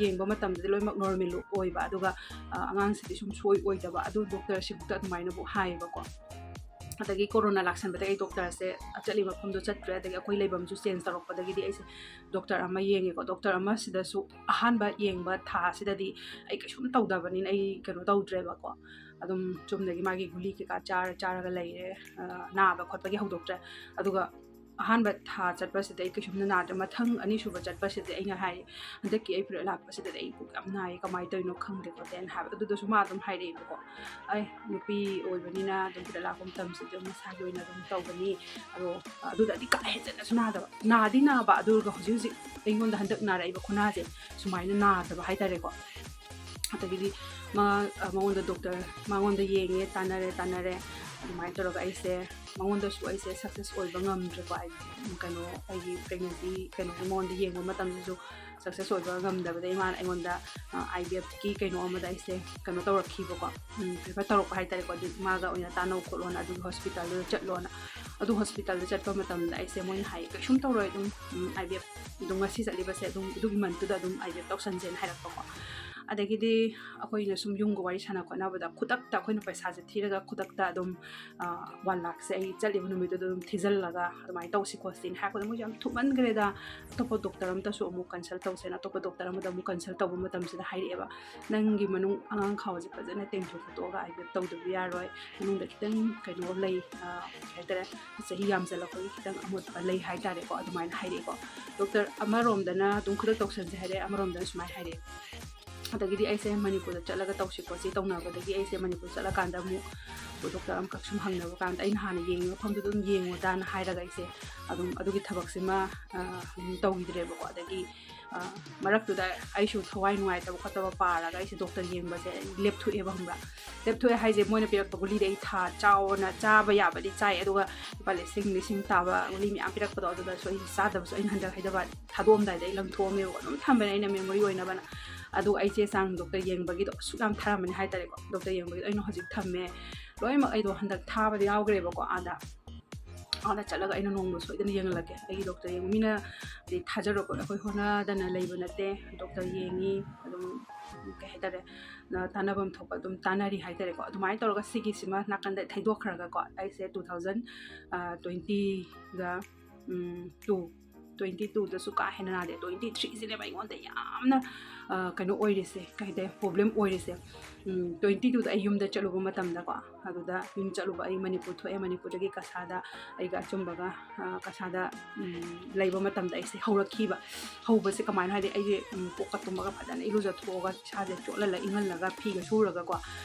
ꯌꯦꯡꯕ ꯃꯇꯝꯗꯗꯤ ꯂꯣꯏꯅꯃꯛ ꯅꯣꯔꯃꯦꯜ ꯑꯣꯏꯕ, ꯑꯗꯨꯒ ꯑꯉꯥꯡꯁꯤꯗꯤ ꯁꯨꯝ ꯁꯣꯏ ꯑꯣꯏꯗꯕ, ꯑꯗꯨ ꯗꯣꯛꯇꯔꯁꯤꯐꯥꯎꯗ ꯑꯗꯨꯃꯥꯏꯅꯕꯨ ꯍꯥꯏꯌꯦꯕꯀꯣ"꯫ ꯑꯗꯒꯤ ꯀꯣꯔꯣꯅꯥ ꯂꯥꯛꯁꯟꯕꯗꯒꯤ ꯑꯩ ꯗꯣꯛꯇꯔꯁꯦ ꯆꯠꯂꯤꯕ ꯃꯐꯝꯗꯣ ꯆꯠꯇ꯭ꯔꯦ꯫ ꯑꯗꯒꯤ ꯑꯩꯈꯣꯏ ꯂꯩꯐꯝꯁꯨ ꯆꯦꯟꯖ ꯇꯧꯔꯛꯄꯗꯒꯤꯗꯤ ꯑꯩꯁꯦ ꯗꯣꯛꯇꯔ ꯑꯃ ꯌꯦꯡꯉꯦꯀꯣ꯫ ꯗꯣꯛꯇꯔ ꯑꯃꯁꯤꯗꯁꯨ ꯑꯍꯥꯟꯕ ꯌꯦꯡꯕ ꯊꯥꯁꯤꯗꯗꯤ ꯑꯩ ꯀꯩꯁꯨꯝ ꯇꯧꯗꯕꯅꯤꯅ ꯑꯩ ꯀꯩꯅꯣ ꯇꯧꯗ꯭ꯔꯦꯕꯀꯣ꯫ ꯑꯗꯨꯝ ꯆꯨꯝꯅꯒꯤ ꯃꯥꯒꯤ ꯒꯨꯂꯤ ꯀꯩꯀꯥ ꯆꯥꯔ ꯆꯥꯔꯒ ꯂꯩꯔꯦ꯫ ꯅꯥꯕ ꯈꯣꯠꯄꯒꯤ ꯍꯧꯗꯣꯛꯇ꯭ꯔꯦ꯫ ꯑꯗꯨꯒ ꯑꯍꯥꯟꯕ ꯊꯥ ꯆꯠꯄꯁꯤꯗ ꯑꯩ ꯀꯩꯁꯨꯝꯅ ꯅꯥꯗ꯭ꯔꯦ꯫ ꯃꯊꯪ ꯑꯅꯤꯁꯨꯕ ꯆꯠꯄꯁꯤꯗ ꯑꯩꯅ ꯍꯥꯏ, "ꯍꯟꯗꯛꯀꯤ ꯑꯩ ꯄꯤꯔꯤꯌꯗ ꯂꯥꯛꯄꯁꯤꯗꯗꯤ ꯑꯩ ꯄꯨꯛ ꯌꯥꯝ ꯅꯥꯏꯌꯦ, ꯀꯃꯥꯏꯅ ꯇꯧꯔꯤꯅꯣ ꯈꯪꯗꯦ" ꯈꯣꯠꯇꯦꯅ ꯍꯥꯏꯕ꯫ ꯑꯗꯨꯗꯁꯨ ꯃꯥ ꯑꯗꯨꯝ ꯍꯥꯏꯔꯛꯑꯦꯕꯀꯣ, "ꯑꯩ ꯅꯨꯄꯤ ꯑꯣꯏꯕꯅꯤꯅ ꯑꯗꯨꯝ ꯄꯤꯔꯤꯌꯗ ꯂꯥꯛꯄ ꯃꯇꯝꯁꯤꯗ ꯃꯁꯥꯒꯤ ꯑꯣꯏꯅ ꯑꯗꯨꯝ ꯇꯧꯕꯅꯤ꯫ ꯑꯗꯣ ꯑꯗꯨꯗꯗꯤ ꯀꯥ ꯍꯦꯟꯖꯟꯅꯁꯨ ꯅꯥꯗꯕ, ꯅꯥꯗꯤ ꯅꯥꯕ, ꯑꯗꯨꯒ ꯍꯧꯖꯤꯛ ꯍꯧꯖꯤꯛ ꯑꯩꯉꯣꯟꯗ ꯍꯟꯗꯛ ꯅꯥꯔꯛꯏꯕ ꯈꯨꯅꯥꯁꯦ ꯁꯨꯃꯥꯏꯅ ꯅꯥꯗꯕ ꯍꯥꯏꯇꯥꯔꯦꯀꯣ"꯫ ꯑꯗꯒꯤꯗꯤ ꯃꯥ, ꯃꯉꯣꯟꯗ ꯗꯣꯛꯇꯔ, ꯃꯉꯣꯟꯗ ꯌꯦꯡꯉꯦ, ꯇꯥꯟꯅꯔꯦ, ꯇꯥꯟꯅꯔꯦ꯫ ꯑꯗꯨꯃꯥꯏꯅ ꯇꯧꯔꯒ ꯑꯩꯁꯦ ꯃꯉꯣꯟꯗꯁꯨ ꯑꯩꯁꯦ ꯁꯛꯁꯦꯁ ꯑꯣꯏꯕ ꯉꯝꯗ꯭ꯔꯦꯀꯣ꯫ ꯑꯩ, ꯀꯩꯅꯣ, ꯑꯩꯒꯤ ꯄ꯭ꯔꯦꯒꯅꯦꯟꯁꯤ ꯀꯩꯅꯣꯒꯤ ꯃꯉꯣꯟꯗ ꯌꯦꯡꯕ ꯃꯇꯝꯗꯁꯨ ꯁꯛꯁꯦꯁ ꯑꯣꯏꯕ ꯉꯝꯗꯕꯗꯒꯤ ꯃꯥꯅ ꯑꯩꯉꯣꯟꯗ, ꯑ, IVFꯀꯤ ꯀꯩꯅꯣ ꯑꯃꯗ ꯑꯩꯁꯦ ꯀꯩꯅꯣ ꯇꯧꯔꯛꯈꯤꯕꯀꯣ, ꯎꯝ, ꯔꯤꯐꯔ ꯇꯧꯔꯛꯄ ꯍꯥꯏꯇꯥꯔꯦꯀꯣ꯫ ꯑꯗꯨ ꯃꯥꯒ ꯑꯣꯏꯅ ꯇꯥꯟꯅꯧ ꯈꯣꯠꯂꯣꯅ, ꯑꯗꯨꯒꯤ ꯍꯣꯁꯄꯤꯇꯥꯜꯗꯨꯗ ꯆꯠꯂꯣꯅ꯫ ꯑꯗꯨ ꯍꯣꯁꯄꯤꯇꯥꯜꯗ ꯆꯠꯄ ꯃꯇꯝꯗ ꯑꯩꯁꯦ ꯃꯣꯏꯅ ꯍꯥꯏ, "ꯀꯩꯁꯨꯝ ꯇꯧꯔꯣꯏ, ꯑꯗꯨꯝ, ꯎꯝ, IVF ꯑꯗꯨꯝ ꯉꯁꯤ ꯆꯠꯂꯤꯕꯁꯦ ꯑꯗꯨꯝ ꯑꯗꯨꯒꯤ ꯃꯟꯠꯇꯨꯗ ꯑꯗꯨꯝ IVF ꯇꯧꯁꯟꯁꯦꯅ" ꯍꯥꯏꯔꯛꯄꯀꯣ꯫ ꯑꯗꯒꯤꯗꯤ ꯑꯩꯈꯣꯏꯅ ꯁꯨꯝ ꯌꯨꯝꯒ ꯋꯥꯔꯤ ꯁꯥꯟꯅ ꯈꯣꯠꯅꯕꯗ ꯈꯨꯗꯛꯇ ꯑꯩꯈꯣꯏꯅ ꯄꯩꯁꯥꯁꯦ ꯊꯤꯔꯒ ꯈꯨꯗꯛꯇ ꯑꯗꯨꯝ, ꯑ, one lakh ꯁꯦ ꯑꯩ ꯆꯠꯂꯤꯕ ꯅꯨꯃꯤꯠꯇꯨꯗ ꯑꯗꯨꯝ ꯊꯤꯖꯤꯜꯂꯒ ꯑꯗꯨꯃꯥꯏꯅ ꯇꯧꯁꯤ ꯈꯣꯠꯁꯤꯅ ꯍꯥꯏꯔꯛꯄꯗ ꯃꯣꯏꯁꯦ ꯌꯥꯝ ꯊꯨꯃꯟꯈ꯭ꯔꯦꯗ, ꯑꯇꯣꯞꯄ ꯗꯣꯛꯇꯔ ꯑꯃꯇꯁꯨ ꯑꯃꯨꯛ ꯀꯟꯁꯜ ꯇꯧꯁꯦꯅ ꯑꯇꯣꯞꯄ ꯗꯣꯛꯇꯔ ꯑꯃꯗ ꯑꯃꯨꯛ ꯀꯟꯁꯜ ꯇꯧꯕ ꯃꯇꯝꯁꯤꯗ ꯍꯥꯏꯔꯛꯑꯦꯕ, "ꯅꯪꯒꯤ ꯃꯅꯨꯡ ꯑꯉꯥꯡ ꯈꯥꯎꯁꯦ ꯐꯖꯅ ꯇꯦꯡꯊꯣꯛ ꯈꯣꯠꯇꯣꯛꯑꯒ IVF ꯇꯧꯗꯕ ꯌꯥꯔꯣꯏ, ꯃꯅꯨꯡꯗ ꯈꯤꯇꯪ ꯀꯩꯅꯣ ꯂꯩ, ꯑ, ꯀꯩ ꯍꯥꯏꯇꯥꯔꯦ, ꯆꯍꯤ ꯌꯥꯝꯁꯜꯂꯛꯄꯒꯤ ꯈꯤꯇꯪ ꯑꯃꯣꯠꯄ ꯂꯩ" ꯍꯥꯏꯇꯥꯔꯦꯀꯣ, ꯑꯗꯨꯃꯥꯏꯅ ꯍꯥꯏꯔꯛꯑꯦꯀꯣ꯫ ꯗꯣꯛꯇꯔ ꯑꯃꯔꯣꯝꯗꯅ ꯑꯗꯨꯝ ꯈꯨꯗꯛ ꯇꯧꯁꯟꯁꯦ ꯍꯥꯏꯔꯛꯑꯦ, ꯑꯃꯔꯣꯝꯗꯅ ꯁꯨꯃꯥꯏꯅ ꯍꯥꯏꯔꯛꯑꯦ꯫ ꯑꯗꯒꯤꯗꯤ ꯑꯩꯁꯦ ꯃꯅꯤꯄꯨꯔꯗ ꯆꯠꯂꯒ ꯇꯧꯁꯤ ꯈꯣꯠꯁꯤ ꯇꯧꯅꯕꯗꯒꯤ ꯑꯩꯁꯦ ꯃꯅꯤꯄꯨꯔ ꯆꯠꯂꯀꯥꯟꯗ ꯑꯃꯨꯛ ꯗꯣꯛꯇꯔ ꯑꯃꯈꯛ ꯁꯨꯝ ꯍꯪꯅꯕ ꯀꯥꯟꯗ ꯑꯩꯅ ꯍꯥꯟꯅ ꯌꯦꯡꯉꯤꯕ ꯃꯐꯝꯗꯨꯗ ꯑꯗꯨꯝ ꯌꯦꯡꯉꯨꯗꯥꯅ ꯍꯥꯏꯔꯒ ꯑꯩꯁꯦ ꯑꯗꯨꯝ ꯑꯗꯨꯒꯤ ꯊꯕꯛꯁꯤꯃ, ꯑ, ꯑꯗꯨꯝ ꯇꯧꯈꯤꯗ꯭ꯔꯦꯕꯀꯣ꯫ ꯑꯗꯒꯤ, ꯑ, ꯃꯔꯛꯇꯨꯗ ꯑꯩꯁꯨ ꯊꯋꯥꯏ ꯅꯨꯡꯉꯥꯏꯇꯕ ꯈꯣꯠꯇꯕ ꯄꯥꯔꯒ ꯑꯩꯁꯦ ꯗꯣꯛꯇꯔ ꯌꯦꯡꯕꯁꯦ ꯑꯩ ꯂꯦꯞꯊꯣꯛꯑꯦꯕ, ꯈꯪꯕ꯭ꯔꯥ? ꯂꯦꯞꯊꯣꯛꯑꯦ ꯍꯥꯏꯁꯦ, ꯃꯣꯏꯅ ꯄꯤꯔꯛꯄ ꯒꯨꯂꯤꯗꯤ ꯑꯩ ꯊꯥ ꯆꯥꯎꯅ ꯆꯥꯕ ꯌꯥꯕꯗꯤ ꯆꯥꯏ, ꯑꯗꯨꯒ ꯂꯨꯄꯥ ꯂꯤꯁꯤꯡ, ꯂꯤꯁꯤꯡ ꯇꯥꯕ ꯒꯨꯂꯤ ꯃꯌꯥꯝ ꯄꯤꯔꯛꯄꯗꯣ, ꯑꯗꯨꯗꯁꯨ ꯑꯩ ꯆꯥꯗꯕꯁꯨ ꯑꯩꯅ ꯍꯟꯗꯛ ꯍꯥꯏꯗ꯭ꯔꯕꯥꯗ ꯊꯥꯗꯣꯛꯑꯝꯗꯥꯏꯗ ꯑꯩ ꯂꯪꯊꯣꯛꯑꯝꯃꯦꯕꯀꯣ, ꯑꯗꯨꯝ ꯊꯝꯕꯅꯦ ꯑꯩꯅ memory ꯑꯣꯏꯅꯕꯅ꯫ ꯑꯗꯨꯒ ꯑꯩ ꯆꯦ ꯆꯥꯡ ꯗꯣꯛꯇꯔ ꯌꯦꯡꯕꯒꯤꯗꯣ ꯑꯁꯨꯛ ꯌꯥꯝ ꯊꯥꯔꯝꯕꯅꯤ ꯍꯥꯏꯇꯥꯔꯦꯀꯣ, ꯗꯣꯛꯇꯔ ꯌꯦꯡꯕꯒꯤꯗꯣ ꯑꯩꯅ ꯍꯧꯖꯤꯛ ꯊꯝꯃꯦ꯫ ꯂꯣꯏꯅꯃꯛ ꯑꯩꯗꯣ ꯍꯟꯗꯛ ꯊꯥꯕꯗꯤ ꯌꯥꯎꯈ꯭ꯔꯦꯕꯀꯣ ꯑꯥꯗ꯫ ꯑꯥꯗ ꯆꯠꯂꯒ ꯑꯩꯅ ꯅꯣꯡꯃ ꯁꯣꯏꯗꯅ ꯌꯦꯡꯍꯜꯂꯛꯀꯦ꯫ ꯑꯩꯒꯤ ꯗꯣꯛꯇꯔ ꯌꯦꯡꯕ ꯃꯤꯅ ꯍꯥꯏꯗꯤ ꯊꯥꯖꯔꯣꯏꯀꯣ, ꯑꯩꯈꯣꯏ ꯍꯣꯠꯅꯗꯅ ꯂꯩꯕ ꯅꯠꯇꯦ꯫ ꯗꯣꯛꯇꯔ ꯌꯦꯡꯉꯤ, ꯑꯗꯨꯝ ꯀꯩ ꯍꯥꯏꯇꯥꯔꯦ, ꯅ-, ꯇꯥꯟꯅꯐꯝ ꯊꯣꯛꯄ ꯑꯗꯨꯝ ꯇꯥꯟꯅꯔꯤ ꯍꯥꯏꯇꯥꯔꯦꯀꯣ꯫ ꯑꯗꯨꯃꯥꯏꯅ ꯇꯧꯔꯒ ꯁꯤꯒꯤꯁꯤꯃ ꯅꯥꯀꯟꯗ ꯊꯩꯗꯣꯛꯈ꯭ꯔꯒꯀꯣ, ꯑꯩꯁꯦ two thousand twentyꯒ, ꯎꯝ, two, twenty twoꯗꯁꯨ ꯀꯥ ꯍꯦꯟꯅ ꯅꯥꯗꯦ, twenty threeꯁꯤꯅꯦꯕ ꯑꯩꯉꯣꯟꯗ ꯌꯥꯝꯅ, ꯑ, ꯀꯩꯅꯣ ꯑꯣꯏꯔꯤꯁꯦ, ꯀꯩ ꯍꯥꯏꯇꯥꯔꯦ, problem ꯑꯣꯏꯔꯤꯁꯦ꯫ ꯎꯝ, twenty twoꯗ ꯑꯩ ꯌꯨꯝꯗ ꯆꯠꯂꯨꯕ ꯃꯇꯝꯗꯀꯣ, ꯑꯗꯨꯗ ꯌꯨꯝ ꯆꯠꯂꯨꯕ ꯑꯩ ꯃꯅꯤꯄꯨꯔ ꯊꯣꯛꯑꯦ, ꯃꯅꯤꯄꯨꯔꯗꯒꯤ ꯀꯁꯥꯗ ꯑꯩꯒ ꯑꯆꯨꯝꯕꯒ, ꯑ, ꯀꯁꯥꯗ, ꯎꯝ, ꯂꯩꯕ ꯃꯇꯝꯗ ꯑꯩꯁꯦ ꯍꯧꯔꯛꯈꯤꯕ꯫ ꯍꯧꯕꯁꯦ ꯀꯃꯥꯏꯅ ꯍꯥꯏꯗꯤ ꯑꯩꯁꯦ, ꯎꯝ, ꯀꯣꯛꯀ ꯇꯨꯝꯃꯒ ꯐꯖꯅ ꯏꯔꯨꯖꯊꯣꯛꯑꯒ ꯏꯁꯥꯁꯦ ꯆꯣꯠꯍꯜꯂ ꯏꯪꯍꯜꯂꯒ ꯐꯤꯒ ꯁꯨꯔꯒꯀꯣ,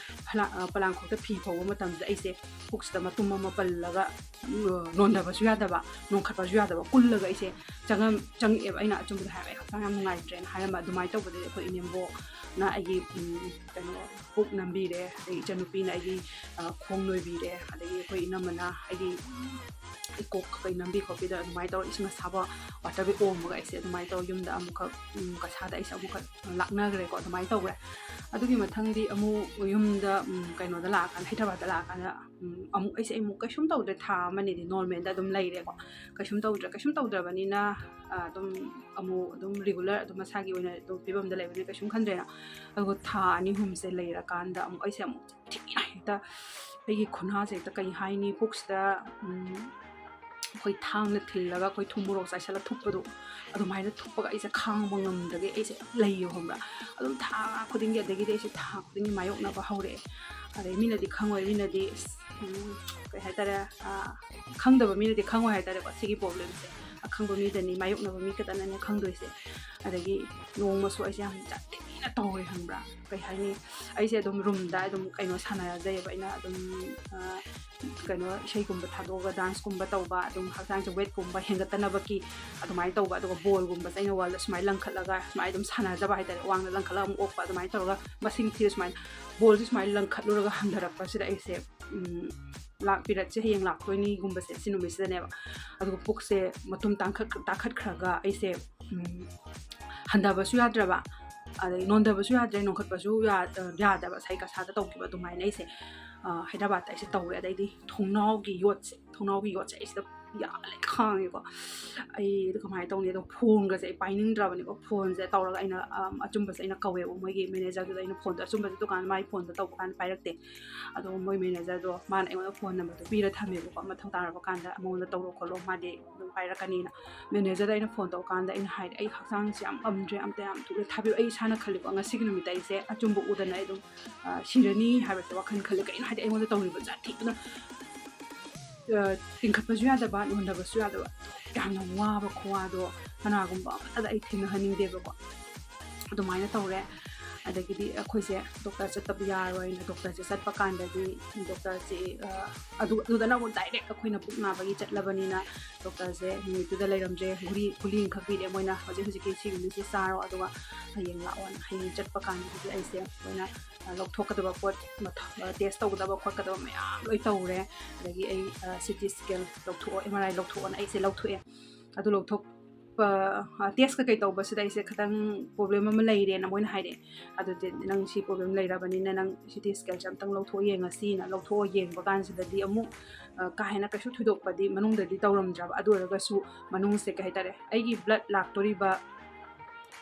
ꯐꯂꯥ-, ꯑ, ꯄꯣꯂꯥꯡꯈꯣꯛꯇ ꯐꯤ ꯐꯧꯕ ꯃꯇꯝꯁꯤꯗ ꯑꯩꯁꯦ ꯄꯨꯛꯁꯤꯗ ꯃꯇꯨꯝ ꯑꯃ ꯄꯜꯂꯒ, ꯎꯝ, ꯅꯣꯟꯊꯕꯁꯨ ꯌꯥꯗꯕ, ꯅꯣꯟꯈꯠꯄꯁꯨ ꯌꯥꯗꯕ, ꯀꯨꯜꯂꯒ ꯑꯩꯁꯦ ꯆꯪꯉꯝ-, ꯆꯪꯉꯛꯑꯦꯕ꯫ ꯑꯩꯅ ꯑꯆꯨꯝꯕꯗ ꯍꯥꯏꯔꯒ ꯑꯩ ꯍꯛꯆꯥꯡ ꯌꯥꯝ ꯅꯨꯡꯉꯥꯏꯇ꯭ꯔꯦꯅ ꯍꯥꯏꯔꯝꯕ꯫ ꯑꯗꯨꯃꯥꯏꯅ ꯇꯧꯕꯗꯒꯤ ꯑꯩꯈꯣꯏ ꯏꯅꯦꯝꯕꯣꯛꯅ ꯑꯩꯒꯤ, ꯎꯝ, ꯀꯩꯅꯣ, ꯄꯨꯛ ꯅꯝꯕꯤꯔꯦ, ꯑꯗꯒꯤ ꯏꯆꯟꯅꯨꯄꯤꯅ ꯑꯩꯒꯤ, ꯑ, ꯈꯣꯡ ꯅꯣꯏꯕꯤꯔꯦ, ꯑꯗꯒꯤ ꯑꯩꯈꯣꯏ ꯏꯅꯝꯃꯅ ꯑꯩꯒꯤ ꯏꯀꯣꯛ ꯀꯩ ꯅꯝꯕꯤ ꯈꯣꯠꯄꯤꯗ ꯑꯗꯨꯃꯥꯏꯅ ꯇꯧꯔ ꯏꯁꯤꯡ ꯑꯁꯥꯕ water bag ꯑꯣꯝꯃꯒ ꯑꯩꯁꯦ ꯑꯗꯨꯃꯥꯏꯅ ꯇꯧꯔ ꯌꯨꯝꯗ ꯑꯃꯨꯛꯈꯛ, ꯎꯝ, ꯀꯁꯥꯗ ꯑꯩꯁꯦ ꯑꯃꯨꯛꯈꯛ ꯂꯥꯛꯅꯈ꯭ꯔꯦꯀꯣ꯫ ꯑꯗꯨꯃꯥꯏꯅ ꯇꯧꯈ꯭ꯔꯦ꯫ ꯑꯗꯨꯒꯤ ꯃꯊꯪꯗꯤ ꯑꯃꯨꯛ ꯌꯨꯝꯗ, ꯎꯝ, ꯀꯩꯅꯣꯗ ꯂꯥꯛꯑꯀꯥꯟꯗ, ꯍꯥꯏꯗ꯭ꯔꯕꯥꯗꯇ ꯂꯥꯛꯑꯀꯥꯟꯗ, ꯎꯝ, ꯑꯃꯨꯛ ꯑꯩꯁꯦ ꯑꯃꯨꯛ ꯀꯩꯁꯨꯝ ꯇꯧꯗ꯭ꯔꯦ, ꯊꯥ ꯑꯃꯅꯤꯗꯤ normalꯗ ꯑꯗꯨꯝ ꯂꯩꯔꯦꯀꯣ꯫ ꯀꯩꯁꯨꯝ ꯇꯧꯗ꯭ꯔꯦ꯫ ꯀꯩꯁꯨꯝ ꯇꯧꯗ꯭ꯔꯕꯅꯤꯅ, ꯑ, ꯑꯗꯨꯝ ꯑꯃꯨꯛ ꯑꯗꯨꯝ regular ꯑꯗꯨꯝ ꯃꯁꯥꯒꯤ ꯑꯣꯏꯅ ꯑꯗꯨꯝ ꯐꯤꯕꯝꯗ ꯂꯩꯕꯅꯤꯅ ꯀꯩꯁꯨꯝ ꯈꯟꯗ꯭ꯔꯦꯅ꯫ ꯑꯗꯨꯒ ꯊꯥ ꯑꯅꯤ ꯑꯍꯨꯝꯁꯦ ꯂꯩꯔꯀꯥꯟꯗ ꯑꯃꯨꯛ ꯑꯩꯁꯦ ꯑꯃꯨꯛ ꯊꯤꯅ ꯍꯦꯛꯇ ꯑꯩꯒꯤ ꯈꯨꯅꯥꯁꯦ ꯍꯦꯛꯇ ꯀꯩ ꯍꯥꯏꯅꯤ, ꯄꯨꯛꯁꯤꯗ, ꯎꯝ, ꯑꯩꯈꯣꯏ ꯊꯥꯡꯅ ꯊꯤꯜꯂꯒ ꯑꯩꯈꯣꯏ ꯊꯨꯝ ꯃꯣꯔꯣꯛ ꯆꯥꯏꯁꯜꯂ ꯊꯨꯞꯄꯗꯣ, ꯑꯗꯨꯃꯥꯏꯅ ꯊꯨꯞꯄꯒ ꯑꯩꯁꯦ ꯈꯥꯡꯕ ꯉꯝꯗꯒꯤ ꯑꯩꯁꯦ ꯂꯩꯌꯦ, ꯈꯪꯕ꯭ꯔꯥ? ꯑꯗꯨꯝ ꯊꯥ ꯈꯨꯗꯤꯡꯒꯤ, ꯑꯗꯒꯤꯗꯤ ꯑꯩꯁꯦ ꯊꯥ ꯈꯨꯗꯤꯡꯒꯤ ꯃꯥꯌꯣꯛꯅꯕ ꯍꯧꯔꯛꯑꯦ꯫ ꯑꯗꯩ ꯃꯤꯅꯗꯤ ꯈꯪꯉꯣꯏ, ꯃꯤꯅꯗꯤ, ꯎꯝ, ꯀꯩ ꯍꯥꯏꯇꯥꯔꯦ, ꯑ, ꯈꯪꯗꯕ ꯃꯤꯅꯗꯤ ꯈꯪꯉꯣꯏ ꯍꯥꯏꯇꯥꯔꯦꯀꯣ, ꯁꯤꯒꯤ problemꯁꯦ꯫ ꯑꯈꯪꯕ ꯃꯤꯗꯅꯤ, ꯃꯥꯌꯣꯛꯅꯕ ꯃꯤ ꯈꯛꯇꯅꯅꯦ ꯈꯪꯗꯣꯏꯁꯦ꯫ ꯑꯗꯒꯤ ꯅꯣꯡꯃꯁꯨ ꯑꯩꯁꯦ ꯌꯥꯝ ꯖꯥꯊꯤꯅ ꯇꯧꯔꯦ, ꯈꯪꯕ꯭ꯔꯥ? ꯀꯩ ꯍꯥꯏꯅꯤ, ꯑꯩꯁꯦ ꯑꯗꯨꯝ roomꯗ ꯑꯗꯨꯝ ꯀꯩꯅꯣ ꯁꯥꯟꯅꯖꯩꯑꯕ, ꯑꯩꯅ ꯑꯗꯨꯝ, ꯑ, ꯀꯩꯅꯣ ꯏꯁꯩꯒꯨꯝꯕ ꯊꯥꯗꯣꯛꯑꯒ danceꯀꯨꯝꯕ ꯇꯧꯕ, ꯑꯗꯨꯝ ꯍꯛꯆꯥꯡꯁꯦ weightꯀꯨꯝꯕ ꯍꯦꯟꯒꯠꯇꯅꯕꯒꯤ ꯑꯗꯨꯃꯥꯏꯅ ꯇꯧꯕ, ꯑꯗꯨꯒ ballꯒꯨꯝꯕꯁꯦ ꯑꯩꯅ wallꯗ ꯁꯨꯃꯥꯏꯅ ꯂꯪꯈꯠꯂꯒ ꯁꯨꯃꯥꯏꯅ ꯑꯗꯨꯝ ꯁꯥꯟꯅꯖꯕ ꯍꯥꯏꯇꯥꯔꯦ, ꯋꯥꯡꯅ ꯂꯪꯈꯠꯂꯒ ꯑꯃꯨꯛ ꯑꯣꯛꯄ, ꯑꯗꯨꯃꯥꯏꯅ ꯇꯧꯔꯒ ꯃꯁꯤꯡ ꯊꯤꯔ ꯁꯨꯃꯥꯏꯅ ballꯁꯦ ꯁꯨꯃꯥꯏꯅ ꯂꯪꯈꯠꯂꯨꯔꯒ ꯍꯟꯊꯔꯛꯄꯁꯤꯗ ꯑꯩꯁꯦ, ꯎꯝ, ꯂꯥꯛ-, periodꯁꯦ ꯍꯌꯦꯡ ꯂꯥꯛꯇꯣꯏꯅꯤꯒꯨꯝꯕꯁꯦ ꯁꯤ ꯅꯨꯃꯤꯠꯁꯤꯗꯅꯦꯕ꯫ ꯑꯗꯨꯒ ꯄꯨꯛꯁꯦ ꯃꯇꯨꯝ ꯇꯥꯡꯈꯠ-, ꯇꯥꯈꯠꯈ꯭ꯔꯒ ꯑꯩꯁꯦ, ꯎꯝ, ꯍꯟꯊꯕꯁꯨ ꯌꯥꯗ꯭ꯔꯕ, ꯑꯗꯩ ꯅꯣꯟꯊꯕꯁꯨ ꯌꯥꯗ꯭ꯔꯦ, ꯅꯣꯟꯈꯠꯄꯁꯨ ꯌꯥ-, ꯌꯥꯗꯕ, ꯁꯥꯏ ꯀꯁꯥꯗ ꯇꯧꯈꯤꯕ ꯑꯗꯨꯃꯥꯏꯅ ꯑꯩꯁꯦ, ꯑ, ꯍꯥꯏꯗ꯭ꯔꯕꯥꯗꯇ ꯑꯩꯁꯦ ꯇꯧꯔꯦ꯫ ꯑꯗꯩꯗꯤ ꯊꯣꯡꯅꯥꯎꯒꯤ ꯌꯣꯠꯁꯦ, ꯊꯣꯡꯅꯥꯎꯒꯤ ꯌꯣꯠꯁꯦ ꯑꯩ ꯁꯤꯗ ꯌꯥꯜꯂꯦ, ꯈꯥꯡꯉꯦꯀꯣ꯫ ꯑꯩ ꯑꯗꯨ ꯀꯃꯥꯏꯅ ꯇꯧꯅꯤ? ꯑꯗꯣ phoneꯒꯁꯦ ꯑꯩ ꯄꯥꯏꯅꯤꯡꯗ꯭ꯔꯕꯅꯤꯀꯣ꯫ Phoneꯁꯦ ꯇꯧꯔꯒ ꯑꯩꯅ, ꯑꯝ, ꯑꯆꯨꯝꯕꯁꯦ ꯑꯩꯅ ꯀꯧꯋꯦꯕ ꯃꯣꯏꯒꯤ managerꯗꯨꯗ꯫ ꯑꯩꯅ phoneꯗꯣ, ꯑꯆꯨꯝꯕꯁꯦ ꯗꯨꯀꯥꯟ ꯃꯥꯏ phoneꯗꯣ ꯇꯧꯕ ꯀꯥꯟꯗ ꯄꯥꯏꯔꯛꯇꯦ꯫ ꯑꯗꯣ ꯃꯣꯏ managerꯗꯣ, ꯃꯥꯅ ꯑꯩꯉꯣꯟꯗ phone numberꯗꯣ ꯄꯤꯔ ꯊꯝꯃꯦꯕꯀꯣ, ꯃꯊꯧ ꯇꯥꯔꯕ ꯀꯥꯟꯗ ꯃꯉꯣꯟꯗ ꯇꯧꯔꯣ ꯈꯣꯠꯂꯣ, ꯃꯥꯗꯤ ꯑꯗꯨꯝ ꯄꯥꯏꯔꯛꯀꯅꯤꯅ꯫ Managerꯗ ꯑꯩꯅ phone ꯇꯧꯀꯥꯟꯗ ꯑꯩꯅ ꯍꯥꯏꯔꯦ, "ꯑꯩ ꯍꯛꯆꯥꯡꯁꯦ ꯌꯥꯝ ꯉꯝꯗ꯭ꯔꯦ, ꯑꯝꯇ ꯌꯥꯝ ꯊꯨꯅ ꯊꯥꯕꯤꯌꯨ꯫ ꯑꯩ ꯏꯁꯥꯅ ꯈꯜꯂꯤꯀꯣ, ꯉꯁꯤꯒꯤ ꯅꯨꯃꯤꯠꯇ ꯑꯩꯁꯦ ꯑꯆꯨꯝꯕ ꯎꯗꯅ ꯑꯩ ꯑꯗꯨꯝ, ꯑ, ꯁꯤꯔꯅꯤ ꯍꯥꯏꯕꯁꯦ ꯋꯥꯈꯜ ꯈꯜꯂꯦ꯫ ꯀꯩꯅꯣ ꯍꯥꯏꯗꯤ ꯑꯩꯉꯣꯟꯗ ꯇꯧꯔꯤꯕ ꯖꯥꯊꯤꯗꯨꯅ, ꯑ, ꯆꯤꯡꯈꯠꯄꯁꯨ ꯌꯥꯗꯕ, ꯅꯣꯟꯊꯕꯁꯨ ꯌꯥꯗꯕ, ꯌꯥꯝꯅ ꯋꯥꯕ ꯈꯨꯋꯥꯗꯣ ꯀꯅꯥꯒꯨꯝꯕ ꯑꯃꯠꯇꯗ ꯑꯩ ꯊꯦꯡꯅꯍꯟꯅꯤꯡꯗꯦꯕꯀꯣ꯫ ꯑꯗꯨꯃꯥꯏꯅ ꯇꯧꯔꯦ꯫ ꯑꯗꯒꯤꯗꯤ ꯑꯩꯈꯣꯏꯁꯦ ꯗꯣꯛꯇꯔ ꯆꯠꯇꯕ ꯌꯥꯔꯣꯏꯅ, ꯗꯣꯛꯇꯔꯁꯦ ꯆꯠꯄ ꯀꯥꯟꯗꯗꯤ ꯗꯣꯛꯇꯔꯁꯦ, ꯑ, ꯑꯗꯨ, ꯑꯗꯨꯗꯅ ꯑꯃꯨꯛ ꯗꯥꯏꯔꯦꯛ ꯑꯩꯈꯣꯏꯅ ꯄꯨꯛ ꯅꯥꯕꯒꯤ ꯆꯠꯂꯕꯅꯤꯅ, ꯗꯣꯛꯇꯔꯁꯦ ꯅꯨꯃꯤꯠꯇꯨꯗ ꯂꯩꯔꯝꯗ꯭ꯔꯦ꯫ ꯒꯨꯂꯤ, ꯒꯨꯂꯤ ꯑꯃꯈꯛ ꯄꯤꯔꯦ ꯃꯣꯏꯅ, "ꯍꯧꯖꯤꯛ ꯍꯧꯖꯤꯛꯀꯤ ꯁꯤ ꯒꯨꯂꯤꯁꯦ ꯆꯥꯔꯣ, ꯑꯗꯨꯒ ꯍꯌꯦꯡ ꯂꯥꯛꯑꯣꯅ"꯫ ꯍꯌꯦꯡ ꯆꯠꯄ ꯀꯥꯟꯗꯗꯤ ꯑꯩꯁꯦ ꯃꯣꯏꯅ, ꯑ, ꯂꯧꯊꯣꯛꯀꯗꯕ ꯄꯣꯠ, ꯃꯊ-, ꯑ, ꯇꯦꯁ ꯇꯧꯒꯗꯕ ꯈꯣꯠꯀꯗꯕ ꯃꯌꯥꯝ ꯂꯣꯏ ꯇꯧꯔꯦ꯫ ꯑꯗꯒꯤ ꯑꯩ, ꯑ, ꯁꯤ ꯇꯤ ꯁ꯭ꯀꯦꯟ ꯂꯧꯊꯣꯛꯑꯣ, ꯑꯦꯝ ꯑꯥꯔ ꯑꯥꯏ ꯂꯧꯊꯣꯛꯑꯣꯅ ꯑꯩꯁꯦ ꯂꯧꯊꯣꯛꯑꯦ꯫ ꯑꯗꯨ ꯂꯧꯊꯣꯛꯄ, ꯑ, ꯇꯦꯁ ꯀꯩꯀꯩ ꯇꯧꯕꯁꯤꯗ ꯑꯩꯁꯦ ꯈꯤꯇꯪ ꯄ꯭ꯔꯣꯕ꯭ꯂꯦꯝ ꯑꯃ ꯂꯩꯔꯦꯅ ꯃꯣꯏꯅ ꯍꯥꯏꯔꯛꯑꯦ꯫ ꯑꯗꯨꯗꯤ, "ꯅꯪ ꯁꯤ ꯄ꯭ꯔꯣꯕ꯭ꯂꯦꯝ ꯂꯩꯔꯕꯅꯤꯅ ꯅꯪ ꯁꯤ ꯇꯤ ꯁ꯭ꯀꯦꯟꯁꯦ ꯑꯝꯇꯪ ꯂꯧꯊꯣꯛꯑ ꯌꯦꯡꯉꯁꯤꯅ" ꯂꯧꯊꯣꯛꯑ ꯌꯦꯡꯕ ꯀꯥꯟꯁꯤꯗꯗꯤ ꯑꯃꯨꯛ, ꯑ, ꯀꯥ ꯍꯦꯟꯅ ꯀꯩꯁꯨ ꯊꯣꯏꯗꯣꯛꯄꯗꯤ ꯃꯅꯨꯡꯗꯗꯤ ꯇꯧꯔꯝꯗ꯭ꯔꯕ꯫ ꯑꯗꯨ ꯑꯣꯏꯔꯒꯁꯨ ꯃꯅꯨꯡꯁꯦ ꯀꯩ ꯍꯥꯏꯇꯥꯔꯦ, ꯑꯩꯒꯤ ꯕ꯭ꯂꯠ ꯂꯥꯛꯇꯣꯔꯤꯕ